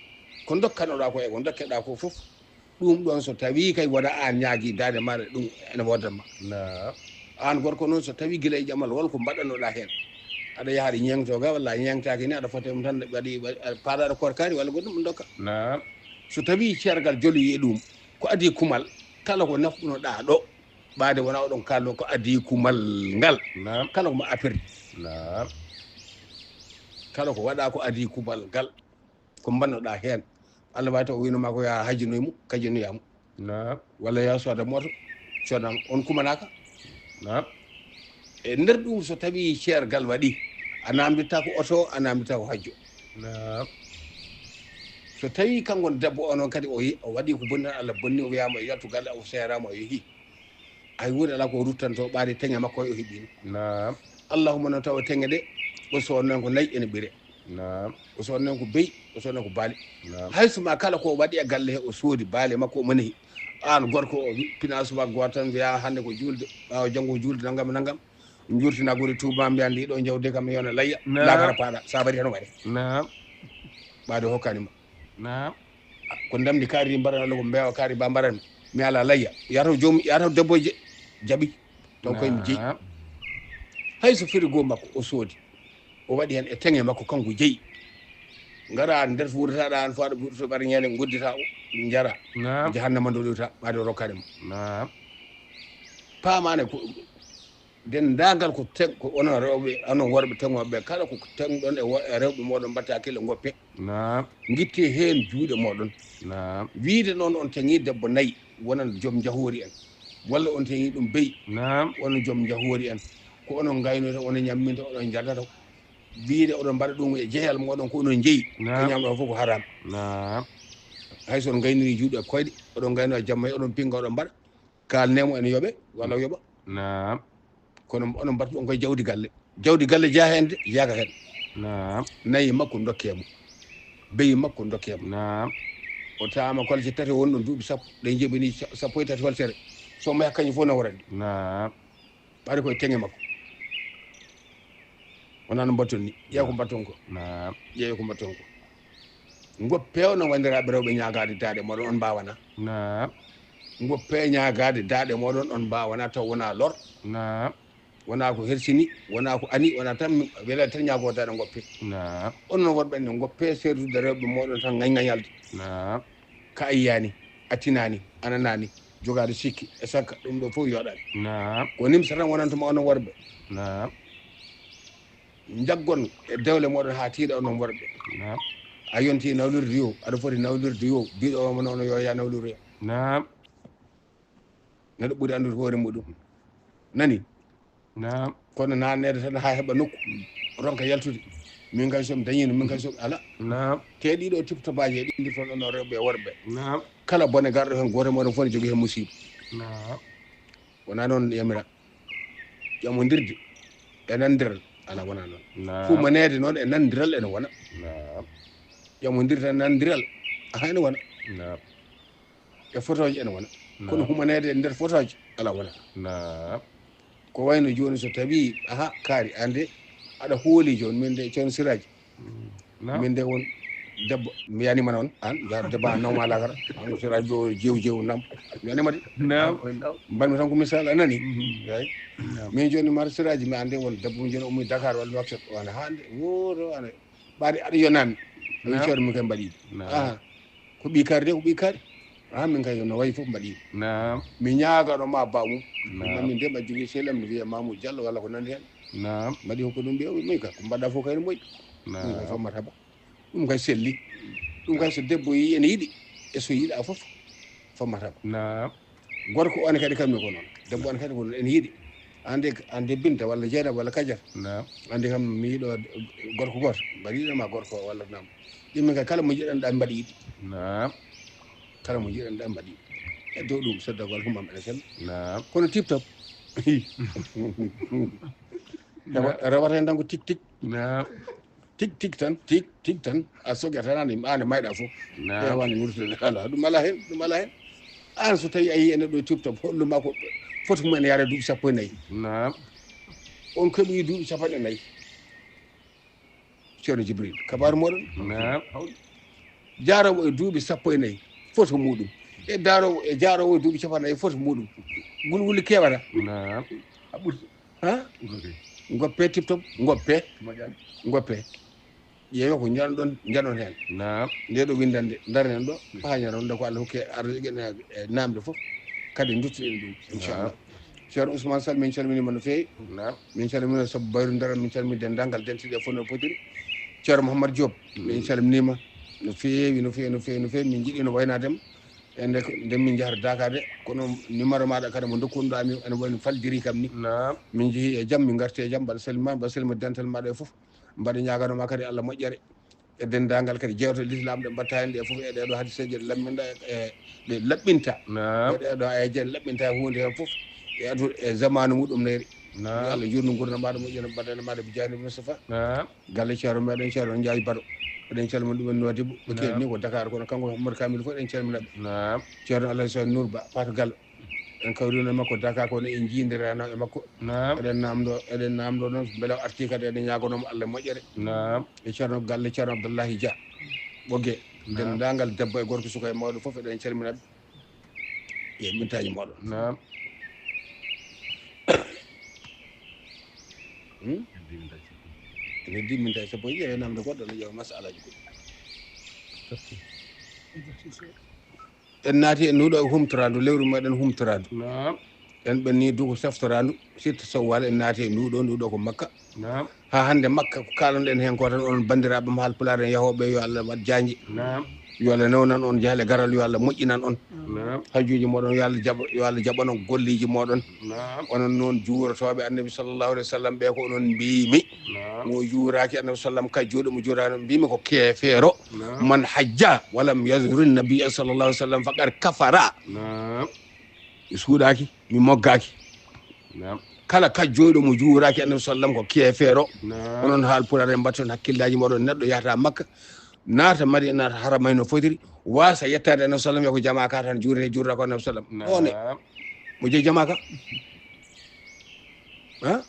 ko ndokkanoɗaa ko e ko ndokkeɗaa ko fof, ɗum ɗoon so tawii kay wona aan ñaagii daande maaɗa, ɗum ene woodanma. Naam. Aan gorko noon, so tawii gila e jamal, won ko mbaɗanoɗaa heen. Aɗa yaha aɗa ñeeŋtoo ga, walla a ñeeŋtaaki ni, aɗa foti ɗum tan, waɗi, waɗi, aɗa paadaɗo korkaari walla goɗɗum, ɗum ndokka. Naam. So tawii ceergal joloyi e ɗum, ko adii kumal, kala ko nafɗunoɗaa ɗo, ɓaade wona oɗon kaalno ko adii kumal ngal. Naam. Kala ko mo a perdi. Naam. Kala ko waɗa ko adii kumal ngal. Ko mbannoɗaa heen. Allah waawi taw o wiino ma ko yaa hajjinoy mo, kajjinoyaa mo. Naam. Walla yaa sooda mooto, sooda on kumanaaka. Naam. E nder ɗum so tawii ceergal waɗi, a naamnditaa ko oto, a naamnditaa ko hajjo. Naam. So tawii kanko debbo o noon kadi o yi-, o waɗi ko bonni tan, Allah bonni, o wiyaama o yaltu galle, o seeraama, o yehi. Hay huunde alaa ko ruttanto ɓaade teŋe makko o heɓiino. Naam. Allahumma noon tawa teŋe ɗe, o soodnoo ko nayi ene ɓire. Naam. O soodnoo ko beyi, o soodnoo ko baali. Naam. Hay so ma kala ko waɗi e galle he, o soodi baali makko, o manehi. Aan gorko o wi-, pina subaka gooto tan, wiya hannde ko juulde, ɓaawo janngo ko juulde, nanngam e nanngam. Njuurtina guri tuuba, mbiya ndi ɗo jawdi kam, mi yona layya. Naam. Laakara paaɗa, sa waɗi tan waɗe. Naam. Ɓaade hokkani ma. Naam. Ko ndamdi kaari mbaɗan, walla ko mbeewa kaari ba mbaɗan, mi ala layya. Yataw joom, yataw debbo je-, jaɓi, taw koye mi jeyi. Naam. Hay so frigo makko o soodi, o waɗi heen e teŋe makko kanko jeyi. Ngara nder wuurataɗa an fo aɗa wuurto ɓaɗa ñande ngoddita o, njara. Naam. Jahannama ndoɗota, ɓaade rokkade mo. Naam. Paamane ko denndaangal ko teŋ-, ko onon rewɓe, onon worɓe teŋooɓe ɓe, kala ko teŋɗon e wo-, e rewɓe mooɗon, mbatta hakkille, ngoppe. Naam. Ngitte heen juuɗe mooɗon. Naam. Wiide noon on teŋii debbo nayi, wonan joom njahoori en. Walla on teŋii ɗum beyi, Naam. Wonan joom njahoori en. Ko onon ngaynoyta, onon ñamminta, onon njadata. Wiide oɗon mbaɗa ɗum e jeyal mooɗon, ko onon njeyi. Naam. Ko ñamɗon fof ko haram. Naam. Hay so on ngayniri juuɗe e koyɗe, oɗon ngayno e jamma, oɗon pinnga, oɗon mbaɗa. Kaalnee mo ene yoɓe, walla o yoɓa. Naam. Kono onon mbaɗata ɗum koye jawdi galle. Jawdi galle jeyaa heen de, jeyaaka heen. Naam. Nayi makko ndokkee mo. Beyi makko ndokkee mo. Naam. O taama kolce tati o woni ɗon duuɓi sappo. Ɗe njebini sa-, sappo e tati holtere. So mo kañum fof nawora ɗi. Naam. Ɓaade koye teŋe makko. Wonaa no mbatton ni. Ƴeew ko mbatton ko. Naam. Ƴeew ko mbatton ko. Ngoppe o no wandiraɓe rewɓe ñaagaade daaɗe moɗon on mbaawana. Naam. Ngoppe ñaagaade daaɗe moɗon on mbaawana taw wonaa lor. Naam. Wonaa ko hersini, wonaa ko ani, wonaa tan mi-, wela tan ñaago daaɗe ngoppe. Naam. On no worɓe ne ngoppe seedude rewɓe moɗon tan ngañ ngañalde. Naam. Ka a yiyaani, a tinaani, a nanaani, jogaade sikki e sakka, ɗum ɗo fof yooɗaani. Naam. Ko nimsa tan wonanta ma onon worɓe. Naam. Njaggon e dewle moɗon haa tiiɗa onon worɓe. Naam. A yonti nawlirde yo, aɗa foti nawlirde yo, biɗo o noon yo ya nawliro. Naam. Neɗɗo ɓuri anndude hoore muɗum. Nani? Naam. Kono naanneede tan haa heɓa nokku, ronka yaltude. Min kay so mi dañiino, min kay so ala. Naam. Te ɗiɗo tiptobaaji e ɗi ndirton ɗon rewɓe e worɓe. Naam. Kala bone garɗo heen, gooto e mooɗon fof ne jogii heen musiiba. Naam. Wonaa noon yamira. Ƴamondirde e nandiral, ala wonaa noon. Naam. Humaneede noon e nandiral ene wona. Naam. Ƴamondirde e nandiral, aha, ene wona. Naam. E fotooji ene wona. Kono naam. Humaneede e nder fotooji, ala wona. Naam. Ko wayno jooni so tawi, aha, kaari, aan de, aɗa hooli jooni, min de, Ceerno Siraaji. Mm. Naam. Min de won debbo, mi yanima noon, aan, jaa debbo aan nawma lakara, aan Siraaji ɗo jew jew nam, mi yanima de. Naam. Mbanmi tan ko misal, a nani? Mhm. Eey. Naam. Min jooni mar Siraaji, mi aan de won debbo, mi jooni ummi Dakar, walla mi wakkat, o ana haande, wuro, ana, ɓaade aɗa yonami. Naam. Ceerno mi kay mbaɗi. Naam. Aha. Ko ɓii kaari de, ko ɓii kaari. Ah, min kay no wayi fof mbaɗi. Naam. Mi ñaagano ma bamum. Naam. Min de mbaɗi jogii sehil am no wiyee Mamoudou Diallo walla ko nandi heen. Naam. Mbaɗi hokko ɗum ɓe, min ka ko mbaɗa fof kay no moƴƴi. Naam. Min kay fammata ba. Ɗum kay selli. Ɗum kay so debbo yi ene yiɗi, e so yiɗa fof, fammata ba. Naam. Gorko on kadi kammi ko noon. Debbo on kadi ko noon ene yiɗi. Ande, ande Binta walla Jeynaba walla Kadiata. Naam. Ande kam mi yiɗo gorko gooto. Mbaɗi yiɗo ma gorko walla naam. Ɗum min kay kala mo jiɗanɗa mbaɗi yiɗi. Naam. Kala mo jiɗanɗa mbaɗi yiɗi. E dow ɗum, so dagol ko mam ene selli. Naam. Kono tip top. Naam. Rewa-, rewata hen tan ko tik tik. Naam. Tik tik tan, tik tik tan, a soƴat tan, an, an e mayɗa fof. Naam. Ewani wurtude, ala, ɗum ala hen, ɗum ala hen. An so tawi a yii e neɗɗo e tip top, hollu ma ko foto mum ene yaara duuɓi sappo e nayi. Naam. On keɓoyi duuɓi capanɗe nayi. Ceerno Jibril, kabaaru moɗon. Naam. Jaarowo e duuɓi sappo e nayi, foto muɗum. E daarowo, e jaarowo e duuɓi capanɗe nayi, foto muɗum. Gulguli kewata. Naam. A ɓurti. Ha? Ngoppe. Ngoppe tip top, ngoppe. Moƴƴani. Ngoppe. Ƴeewe ko njanon ɗon, njanon heen. Naam. Nde ɗo winndande, ndaren ɗo, haa njanon ɗo ko Allah hokki arde e namde fof. Kadi nduttuɗen ɗum, inchallah. Naam. Ceerno Ousmane Sall, min calminiima no feewi. Naam. Min calminiima sabu bayru ndaral, min calmini denndaangal dentuɗe fof no potiri. Ceerno Mouhammad Diop, min calminiima no feewi, no feewi, no feewi, no feewi. Min njiɗi no waynaade ma. E nde, nde min njahata Dakar de, kono numéro maaɗa kadi mo ndokkunoɗaa min, ene wayno faldiri kam ni. Naam. Min njehi e jam, min ngarti e jam, mbaɗa salima, mbaɗa salima dental maaɗa e fof. Mbaɗa ñaaganoo ma kadi Allah moƴƴere. E denndaangal kadi jeewte lislaam ɗe mbaɗta heen ɗe fof, e ɗee ɗoo hadiseeje ɗe lamminɗa, e ɗe laɓɓinta. Naam. E ɗee ɗoo ayaje ɗe laɓɓinta e huunde heen fof. E adu, e zamaanu muɗum neyri. Naam. Yo Allah juutnu nguurndam maaɗa, moƴƴere baɗande maaɗa bi jaani Mustafa. Naam. Galle Ceerno meɗen Ceerno Njaay Baro. Eɗen calmina ɗum en Nouadhibou. Ɓe keɗni ko Dakar, kono kanko Mouhamadou Kamil fof eɗen calmina ɓe. Naam. Ceerno Alassane Nour Ba, Fatou Gallo. En kawrino e makko Dakar, kono en jiindirano e makko. Naam. Eɗen namdo, eɗen namdo noon, mbele o arti kadi eɗen ñaagonomo Allah moƴƴere. Naam. E Ceerno Galle Ceerno Abdoullahi Dia. Ɓogge. Naam. Denndaangal debbo e gorko, suka e mawɗo fof eɗen calmina ɓe. E mintaaji moɗon. Naam. Hmm? Ene heddi mintaaji sappo e jeeɗi, namde goɗɗo ne ƴeewa masalaji goɗɗi. En naati e nduɗo humtoraandu, lewru meɗen humtoraandu. Naam. En ɓenni duko seftoraandu, sitta sowwal en naati e nduɗo, nduɗo ko Makka. Naam. Haa hannde Makka ko kaalon-ɗen heen ko tan, onon banndiraaɓe am Haalpulaar en yahooɓe, yo Allah waɗ jaanji. Naam. Yo Allah newnan on jaale garal, yo Allah moƴƴinan on. Naam. Hajjuuji mooɗon, yo Allah jaɓ-, yo Allah jaɓan on golleeji mooɗon. Naam. Onon noon juurotooɓe Annabi sallallahu alayhi wa sallam ɓe, ko onon mbiimi. Naam. Mo juuraaki Annabi sallam ka juuɗe mo juuraano, mbiimi ko keefeero. Naam. Man hajja walam yazuri nabiyya sallallahu alayhi wa sallam faqad kafara. Naam. Mi suuɗaaki, mi moggaaki. Naam. Kala kajjoyɗo mo juuraaki Annabi sallam ko keefeero. Naam. Onon Haalpulaar en mbatton hakkillaaji mooɗon, neɗɗo yahata Makka, naata Madina, naata Haramay no fotiri, waasa yettaade Annabi sallam, yo ko jamaa ka tan juurete, juurata ko Annabi sallam. Naam. Ɗo ne, mo jeyi jamaa ka? Ha?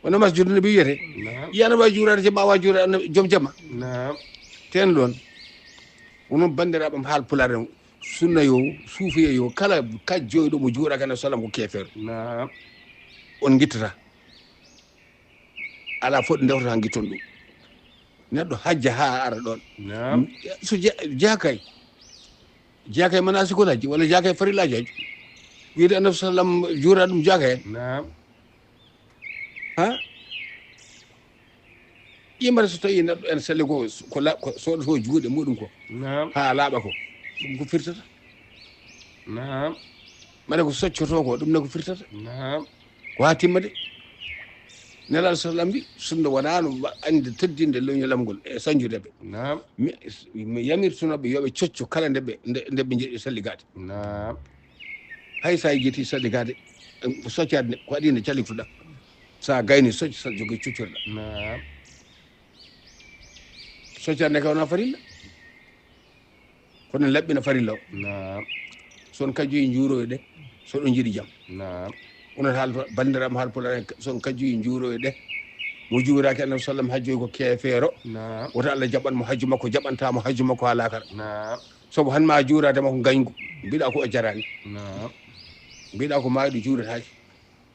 Wona masjudu nabi wiyete. Naam. Yana wa juurade jama, wa juurade annabi, joom jama. Naam. Ten ɗon. Onon banndiraaɓe am haal pulaar en, sunna yo, suufiya yo, kala kajjoyɗo mo juuraka na salam ko keefeer. Naam. On ngittata. Ala fof ndewtata ngitton ɗum. Neɗɗo hajja haa ara ɗon. Naam. So ja-, jaakay. Jaakay manaasikul hajji walla jaakay farillaaji hajji. Wiyde annabi sallam juura ɗum jaakay. Naam. Ha? Yimɓe so tawi neɗɗo en selli ko, ko la-, ko soɗoto juuɗe muɗum ko. Naam. Haa laaɓa ko. Ɗum ko firtata? Naam. Mbaɗa ko soccoto ko, ɗum ne ko firtata? Naam. Ko haa timma de. Nelaaɗo sallam mbi, sunna wonaa no wa-, annde teddinde leñolam ngol e sañjude ɓe. Naam. Mi, mi yamirtuno ɓe yo ɓe cocco kala nde ɓe, nde, nde ɓe njeɗi salligaade. Naam. Hay so a yejjiti salligaade, em, ko soccaade nde, ko adii nde calli fuɗa. So a gayni socco, so a jogi coccorɗa. Naam. Soccaade nde ka wonaa farilla. Kono laɓɓina farilla o. Naam. So on kajjoyi njuuroyo ɗe, so ɗon njiɗi jam. Naam. Onon haal, banndiraaɓe haal pulaar en, so on kajjoyi njuuroyo ɗe. Mo juuraaki annabi sallam hajjoy ko keefeero. Naam. Wota Allah jaɓan mo hajju makko, jaɓanta mo hajju makko haa laakara. Naam. Sabu han ma juuraade makko ngañgu. Mbiɗa ko o jaraani. Naam. Mbiɗa ko maayɗo juurataake.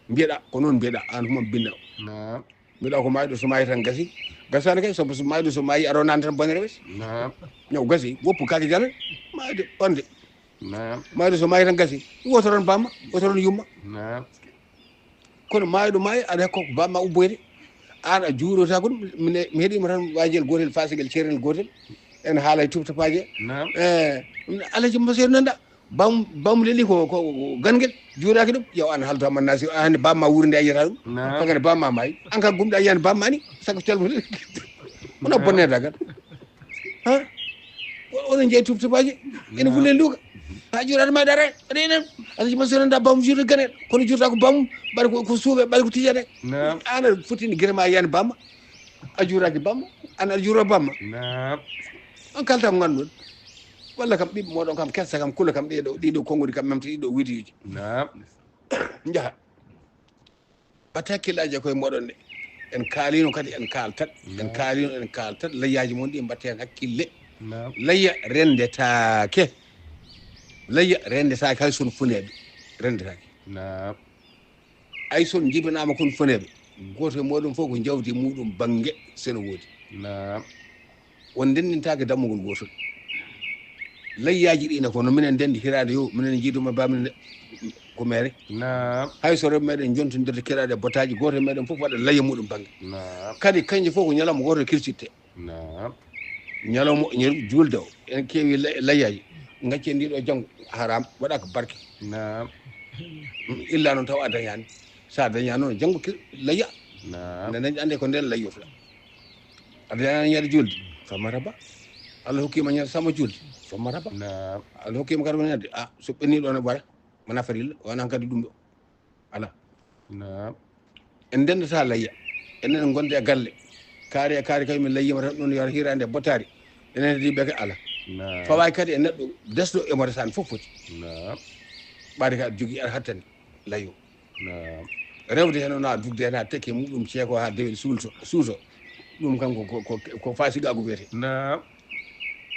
Mbiɗa ko noon mbiɗa, aan huma binna. Naam. Mbiɗa ko maayɗo so maayi tan gasi. Gasaani kay, sabu so maayɗo so maayi, aɗa wonani tan bonere wes. Naam. Ñaw gasi, woppu kake jana, maayde, wonde. Naam. Maayɗo so maayi tan gasi. Woto ron bamma, woto ron yumma. Naam. Kono maayɗo maayi, aɗa hokka ko bamma ubboyde. Aan a juurota kon, mine, mi heɗima tan waajel gootel, faasagel ceernel gootel. En haalay tubta paaje. Naam. Eh, Alhaji Masir nanda. Bam, bam leli ko, ko, ko gangel. Juuraaki ɗum. Yo an halto amma nasi, a hannde bamma wuurde a yiyata ɗum. Naam. Fagane bamma maayi. An ka gumɗa yiyani bamma ni. Sago calmo. Wona bonne dagal. Ha? O-, onon jeyi tub tubaaji. Ene Naam. Wulle luuka. Ha juuraade ma dara. Renen. Alhaji Masir nanda bam juurde ganel. Kono juurta ko bam, ɓaɗa ko, ko suuɓe, ɓaɗa ko tijane. Naam. Ana fotini gere ma yiyani bamma. A juuraaki bamma, an aɗa juura bamma. Naam. On kalta ko ngannduɗon. Walla kam ɓiɓɓe mooɗon kam kessa kam kula kam ɗiɗo, ɗiɗo konguɗi kam memta ɗiɗo widiyoji. Naam. Njaha. Batte hakkillaaji e koye mooɗon ɗe. En kaalino kadi en kaaltat. En Naam. Kaalino en kaaltat. Layyaaji mon ɗi mbatte heen hakkille. Naam. Layya renndetaake. Layya renndetaake hay son funeeɓe. Renndetaake. Naam. Ay son njibinaama kon foneeɓe, gooto e mooɗon fof ko jawdi muɗum bannge seno woodi. Naam. On ndenndintaake dammugol gootol. Layyaaji ɗi ne ko no minen ndenndi hiraade yo, minen njiiduma ba minen ko meere. Naam. Hay so rewɓe meɗen njontondirde kiraade botaaji, gooto e meɗen fof waɗa layya muɗum bannge. Naam. Kadi kañje fof ko ñalawma gooto kirsitte. Naam. Ñalawma, ñal-, juulde o, en keewi lay-, layyaaji. Ngaccen ndi ɗo janngo, haram, waɗa ko barke. Naam. Illa noon taw a dañaani. So a dañaani noon, janngo ki-, layya. Naam. Nde dañɗa nde ko ndeen layyotoɗa. A dañaani ñande juulde, fa marhaba. Allah hokkima ñande sama juulde, fa marhaba. Naam. Allah hokkima kadi woni ñande, a, so ɓenni ɗo ne waɗa, wona farilla, wona kadi ɗum ɗo. Ala. Naam. En ndenndata layya. Enen en ngonde e galle. Kaari e kaari kay min layyima tan ɗum yo hiraande e bottaari. Enen heddi ɓe ke ala. Naam. Fawaay kadi e neɗɗo desɗo e mo resani fof foti. Naam. Ɓaade ka aɗa jogii aɗa hattani layyo. Naam. Rewde heen o na dugde heen haa tekke muɗum ceeko haa dewel suulto, suuto. Ɗum kam ko, ko, ko, ko fasigaagu wiyetee. Naam.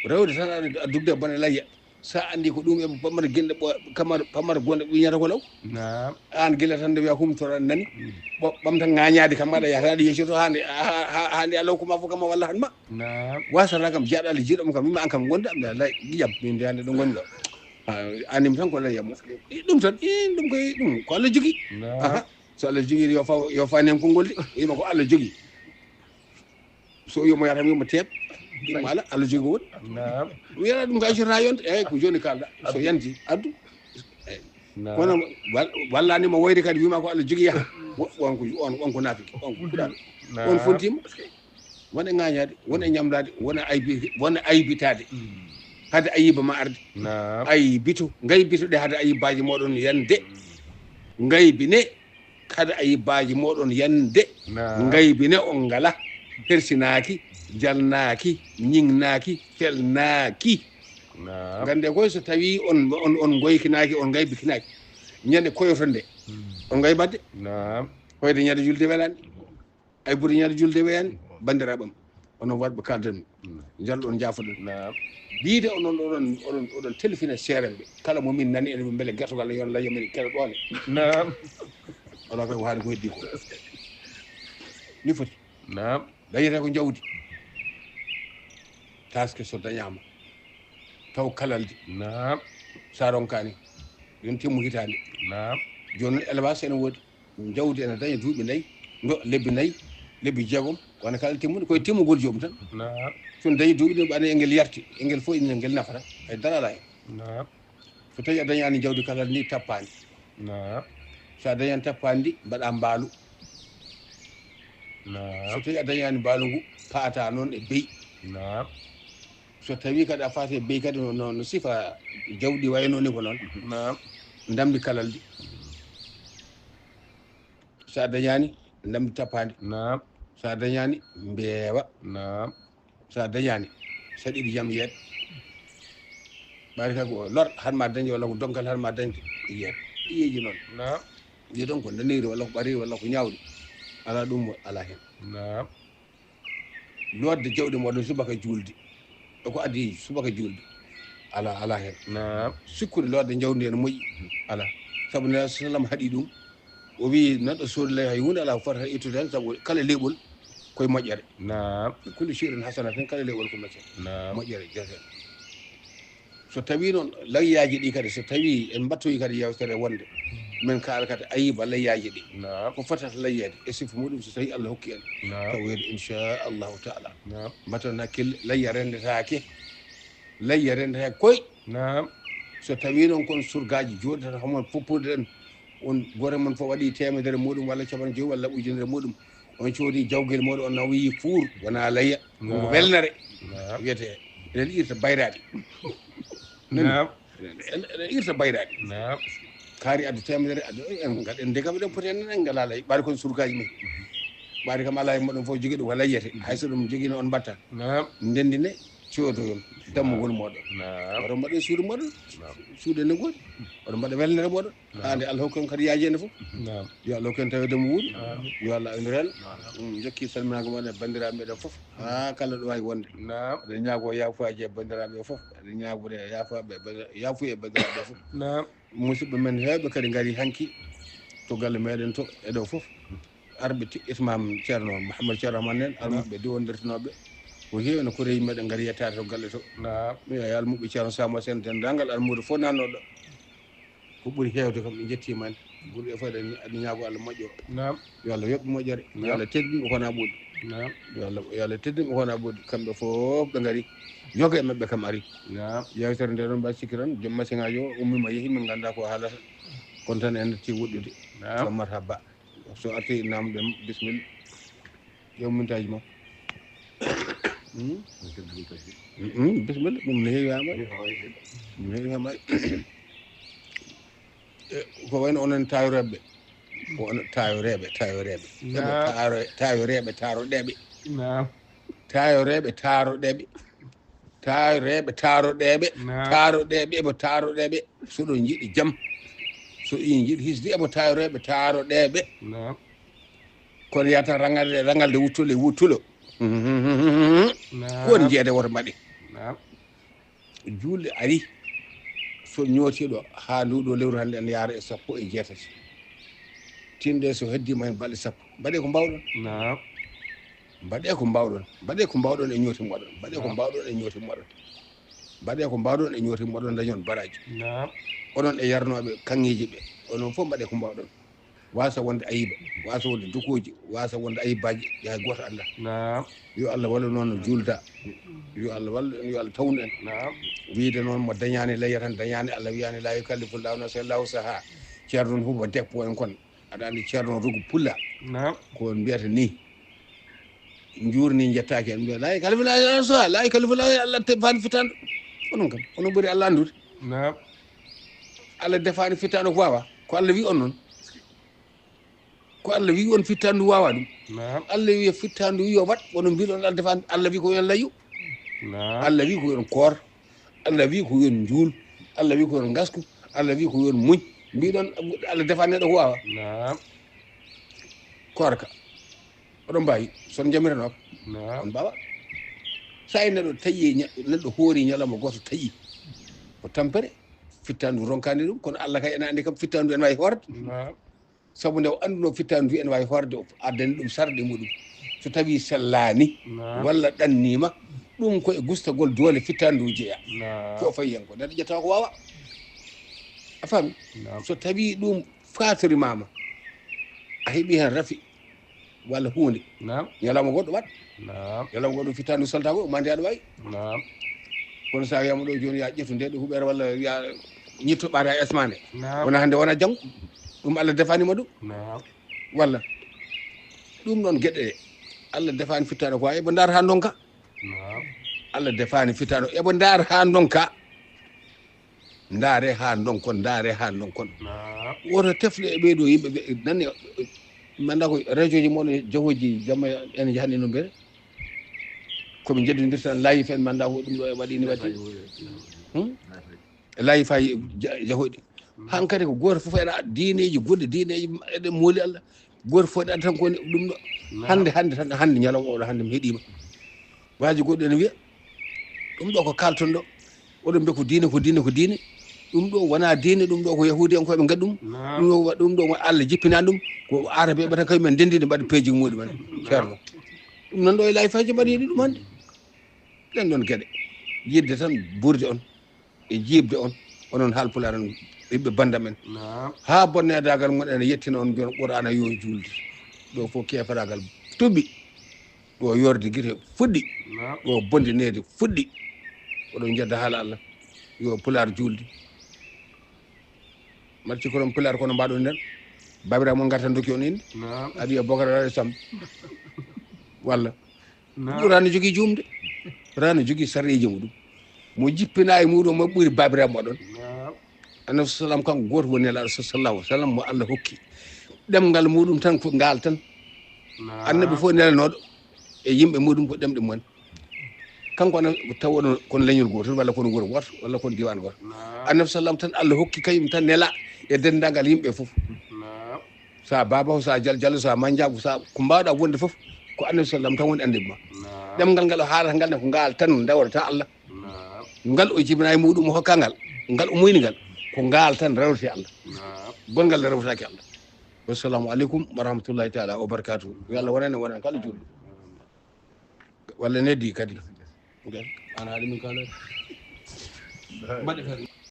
Rewde tan aɗa, aɗa dugde e bone layya. Sa anndi ko ɗum e pamar ginɗe ɓo-, kamar, pamar gonde ɓe ñata ko law. Naam. An gila tan nde wiya humtora nani. Mm. Ɓo-, ɓamta ŋañaade kam aɗa yahata aɗa yeccito haa nde, haa, haa, haa nde a law kuma fof kam walla han ma. Naam. Wasata kam jeyaɗo Allah jiiɗo mo kam, mi ma an kam gonda, mi Allah gijam, min nde hannde ɗo ngonɗo. Ah, anim tan ko Allah yammo. I ɗum tan, i ɗum koy ɗum, ko Allah jogi. Naam. Aha. So Allah jogi yo fa-, yo fanen konngol de, ima ko Allah jogi. So wiimo yata wiimo teep, ɗimma ala, Allah jogi woni. Naam. Wiyata ɗum ko accata yonde, eyyi, ko joni kalɗa. So yanti, addu. Eyyi. Naam. Kono wal-, wallani mo woyde kadi wiima ko Allah jogi yaha. Wo-, on ko, on, on ko naafiki, on ko kuɗaɗo. Naam. On fontima. Won e ŋañaade, won e ñamlaade, won e aybi-, won e aybitaade. Mm. Hade ayiba ma arde. Naam. Aybito, ngaybito ɗe hade ayibaaji mooɗon yande. Mm. Ngaybine. Kada ayibbaaji mooɗon yande. Naam. Ngaybine on ngala, hersinaaki, jalnaaki, ñiŋnaaki, felnaaki. Naam. Ngannde koy so tawii on, on, on ngoykinaaki, on ngaybikinaaki, ñande koyoto nde, hmm, on ngaybat de. Naam. Hoyde ñande julde welani. Ay buri ñande julde weyani. Bandiraɓam, onon waɗɓe kalden, jalɗon jaafoɗon. Naam. Biide onon oɗon oɗon oɗon telfina seerenɓe, kala mo min nani en mbele gertogal yon layo min kere ɗoone. Naam. Ala koy waade ko heddi ko ni foti. Naam. Dayete ko jawdi, taske so dañama taw kalaldi. Naam. Sa ronkani yon timmu hitande. Naam. Joni élevage ene woodi, jawdi ene daña duuɓi nayi, do lebbi nayi, lebbi jeegom, kono kala timmude koye timmugol joom tan. Naam. So dañi duuɓi ɗi ɓaɗa engel yarti, engel fof ina ngel nafata, hay dara ala hen. Naam. So tawi a dañani jawdi kala ni tappandi. Naam. So a dañani tappandi mbaɗa mbaalu. Naam. So tawi a dañani mbaalu ngu, paata noon e beyi. Naam. So tawi kadi a faati e beyi kadi no no sifa jawdi wayno ni ko noon. Naam. Ndamdi kalaldi. So a dañani ndamdi tappandi. Naam. So a dañani mbeewa. Naam. So a dañani saɗiɗi jam yeeɗ. Ɓaari kay ko lor han ma dañde walla ko donkal han ma dañde yeeɗ. Ɗiyeji noon. Naam. Ɗi ɗon ko naniri walla ko ɓariri walla ko ñawri. Ala ɗum mo ala hen. Naam. Lodde jawɗi moɗon subaka julde. E ko addi subaka julde. Ala ala hen. Naam. Sikkude lodde jawdi ene moƴƴi. Ala. Sabu nela sallam haɗi ɗum. O wi neɗɗo soodi lay hay hunde ala fota ittude hen sabu kala leɓol koye moƴƴere. Naam. Kulli shi'rin hasana tan kala leɓol ko moƴƴere. Naam. Moƴƴere jete. So tawi noon layyaji ɗi kadi so tawi en mbattoyi kadi yewtere wonde min kaala kadi ayiba layyaji ɗi. Naam. Ko fotata layyede e sifa muɗum so tawi Allah hokki en. Naam. Taweede inchallahu taala. Naam. Mbatten hakkille layya rendetake. Layya rendetake koy. Naam. So tawi noon kon surgaji joɗata homon foppude ɗen on goto mon fof waɗi temedere muɗum walla capanɗe joyi walla ujunere muɗum, on coodi jawgel muɗum on nawi fuur wona layya. Ɗum ko welnere. Wiyete eɗen irta bayraɗe. Naam. Eɗen irta bayraɗe. Naam. Kaari addu temedere addu en gaɗen ndegam eɗen poti en en ngala lay ɓaari kon surgaji men. Ɓaari kam ala e moɗon fof jogi ɗum ko layyete hay so ɗum jogino on mbatta. Naam. Ndendine. Codoyon dammugol moɗon. Naam. Oɗon mbaɗa suudu moɗon. Naam. Suudu ene goɗi. Oɗon mbaɗa welnere moɗon. Naam. Hande Allah hokki on kadi yaajende fof. Naam. Yo Allah hokki on taweede mo wuuri. Amin. Yo Allah awniren. Naam. Jokki salminago moɗon e bandiraɓe meɗen fof ha kala ɗo wawi wonde. Naam. Eɗen ñaago yafuyaji e bandiraɓe fof. Eɗen ñaagude yafaɓe yafuye e bandiraɓe fof. Naam. Musidɓe men hewɓe kadi ngari hanki to galle meɗen to e ɗo fof. Arɓe imam ceerno Mouhammad ceerno Rahman en arɓe diwondirtinoɓe ko heewi no koreyi meɗen ngari yettaade to galle to. Naam. Mi yo almuɓe ceerno Samba sen dendagal almuɓe fof nannoɗo ko ɓuri hewde kam ɓe jettima en. Ɓurɓe fof aɗa ñaago Allah moƴƴo. Naam. Yo Allah yoɓɓe moƴƴere. Yo Allah teddinɓe kona ɓoɗi. Naam. Yo Allah yo Allah teddinɓe kona ɓoɗi kamɓe fof ɓe ngari yoga e maɓɓe kam ari. Naam. Yewtere nde noon mbaɗa sikki tan joom masingaji o ummima yeehi min ganda ko haalata. Kono tan en natti woɗɗude. Naam. Ko marhaba. So arti namɗen bisimilla. Yo mintaji ma. Bisimilla ɗum ne heewi ha mbaɗi. Ɗum heewi ha mbaɗi. Ko wayno onon tayoreɓe. Ko onon tayoreɓe tayoreɓe. Tayoreɓe taroɗeɓe. Tayoreɓe taroɗeɓe. Taareeɓe taaroɗeeɓe. Taaroɗeeɓe eɓo taaroɗeeɓe. So ɗon njiɗi jam, so ɗon njiɗi hisde eɓo taareeɓe taaroɗeeɓe. Kono yata raŋalde raŋalde wuttulo e wuttulo. Ko woni jeede woto mbaɗe. Juulɗe ari so ñootiiɗo haa nduɗo lewru hannde ene yaara e sappo e jeetati. Tinde so heddima hen balɗe sappo mbaɗe ko mbawɗon. Mbaɗe ko mbawɗon mbaɗe ko mbawɗon e ñooti moɗon mbaɗe ko mbawɗon e ñooti moɗon. Mbaɗe ko mbawɗon e ñooti moɗon dañon baraji. Oɗon e yarnoɓe kaŋŋeji ɓe onon fof mbaɗe ko mbawɗon. Wasa wonde ayiba, wasa wonde dukoji, wasa wonde ayibaji, ya goto anda. Yo Allah wallu noon no julda. Yo Allah wallu en yo Allah tawnu en. Wiide noon mo dañani layya tan dañani Allah wiyani la yukallifu llahu nafsan illa wusaha. Ceerno noon fof mo deppo en kon. Aɗa andi ceerno rugu pulla. Ko on mbiyata ni. Njuurni jettaaki en mbiya la yukallifu llahu nafsan illa wusaha la yukallifu llahu Allah tefani fitanɗo. Onon kam onon ɓuri Allah andude. Allah defani fitanɗo ko wawa ko Allah wi on noon. Ko Allah wi on fittandu wawa ɗum. Allah wi fittandu wi yo waɗ wono mbiɗon Allah defani Allah wi ko yon layyu. Allah wi ko yon koor. Allah wi ko yon njuul. Allah wi ko yon ngasku. Allah wi ko yon muñ. Mbiɗon Allah defani neɗɗo ko wawa. Koorka. Oɗon mbaawi, so on njamiranoo kam. On mbaawaa. So a neɗɗo taƴi, neɗɗo hoori ñalawma gooto taƴi, ko tampere, fittaandu ronkaani ɗum, kono Allah kay ene anndi kam fittaandu ene waawi hoorde. Sabu nde o anndunoo fittaandu ene waawi hoorde, o addani ɗum sarɗi muɗum. So tawii sellaani walla ɗanniima, ɗum ko e gustagol doole fittaandu jeyaa. Ko o fayi heen ko neɗɗo ƴettawa ko waawaa. A faami? So tawii ɗum fatorimaama, a heɓii heen rafi walla huunde, ñalawma goɗɗo waɗ. Ñalawma goɗɗo fittaandu soltaako, mande aɗa waawi. Kono so a wiyaama ɗo jooni, ya ƴettu nde ɗo huɓeere walla ya ñitto ɓaata e asmaane. Wona hannde, wona janngo. Ɗum Allah defaani ma ɗum. Walla ɗum noon geɗe ɗe Allah defaani fittaandu ko, eɓe ndaara haa ndonka. Allah defaani fittaandu, eɓe ndaara haa ndonka. Ndaare haa ndonkon, ndaare haa ndonkon. Woto tefle e ɓee ɗoo yimɓe ɓe, nani, manda ko région ji mon, jahooji jamma en njahani no mbere. Ko ɓe njeddondirta tan live en, manda ko ɗum ɗo e waɗi ni waɗi. Hmm? Live ay ja-, jahooɗi. Hankadi ko gooto fof eɗa diineeji goɗɗi, diineeji eɗen mooli Allah. Gooto fof eɗa tan ko woni ɗum ɗo. Hannde, hannde tan, hannde ñalawma oɗo, hannde mi heɗiima. Waaji goɗɗo ene wiya, ɗum ɗo ko kaalton ɗo. Oɗon mbiya ko diine, ko diine, ko diine. Ɗum ɗo wonaa diine, ɗum ɗo ko yahuudiyankooɓe ngaɗi ɗum. Ɗum ɗo wa-, ɗum ɗo mo Allah jippinaani ɗum, ko Aarabeeɓe tan kañum en ndenndi nde mbaɗa peeji muɗum en. Ceerno. Ɗum nan ɗo e live aji mbaɗi ɗum hannde. Ɗen ɗon geɗe. Yidde tan buurde on e jiiɓde on, onon Haalpulaar en, ɓiɓɓe banndam en. Haa bonneedaagal ngon ene yettina on, mbiyon Qur'aana yo juulde. Ɗo fof keeferaagal tuɓi. Ɗo yorde gite fuɗɗi. Ɗo bondineede fuɗɗi. Oɗon njedda haala Allah. Yo Pulaar juulde. Mbaɗa sikki oɗon Pulaar kono mbaɗon nden. Babiraaɓe mon ngarta ndokki on innde. Aɗa wiya Bokar Aray Samb. Walla. Ɗum ɗo rano jogii juumde. Rano jogii sarɗiiji muɗum. Mo jippinaa e muɗum mo ɓuri babiraaɓe moɗon. Annabi sallam kanko gooto woni nelaaɗo sallallahu alaihi wasallam mo Allah hokki. Ɗemngal muɗum tan ko ngaal tan. Annabi fof nelanooɗo e yimɓe muɗum ko ɗemɗe mum. Kanko ana taw oɗon kono leñol gootol walla kono wuro gooto walla kono diiwaan gooto. Annabi sallam tan Allah hokki kañum tan nela e denndaangal yimɓe fof. Sa Babaw, sa Jal Jallo, sa Manjaagu, sa ko mbaawɗa wonde fof, ko Annabi sallam tan woni anndude ma. Ɗemngal ngal o haalata ngal ne ko ngaal tan dawrata Allah. Ngal o jibina e muɗum o hokka ngal, ngal o muyni ngal, ko ngaal tan rewrete Allah. Gongal rewretaake Allah. Wassalamu aleykum wa rahmatullahi taala wa barakatuh. Yo Allah wonan en, wonan kala juulɗo. Walla neddi kadi. Ana haɗi min kala. Mbaɗe feere.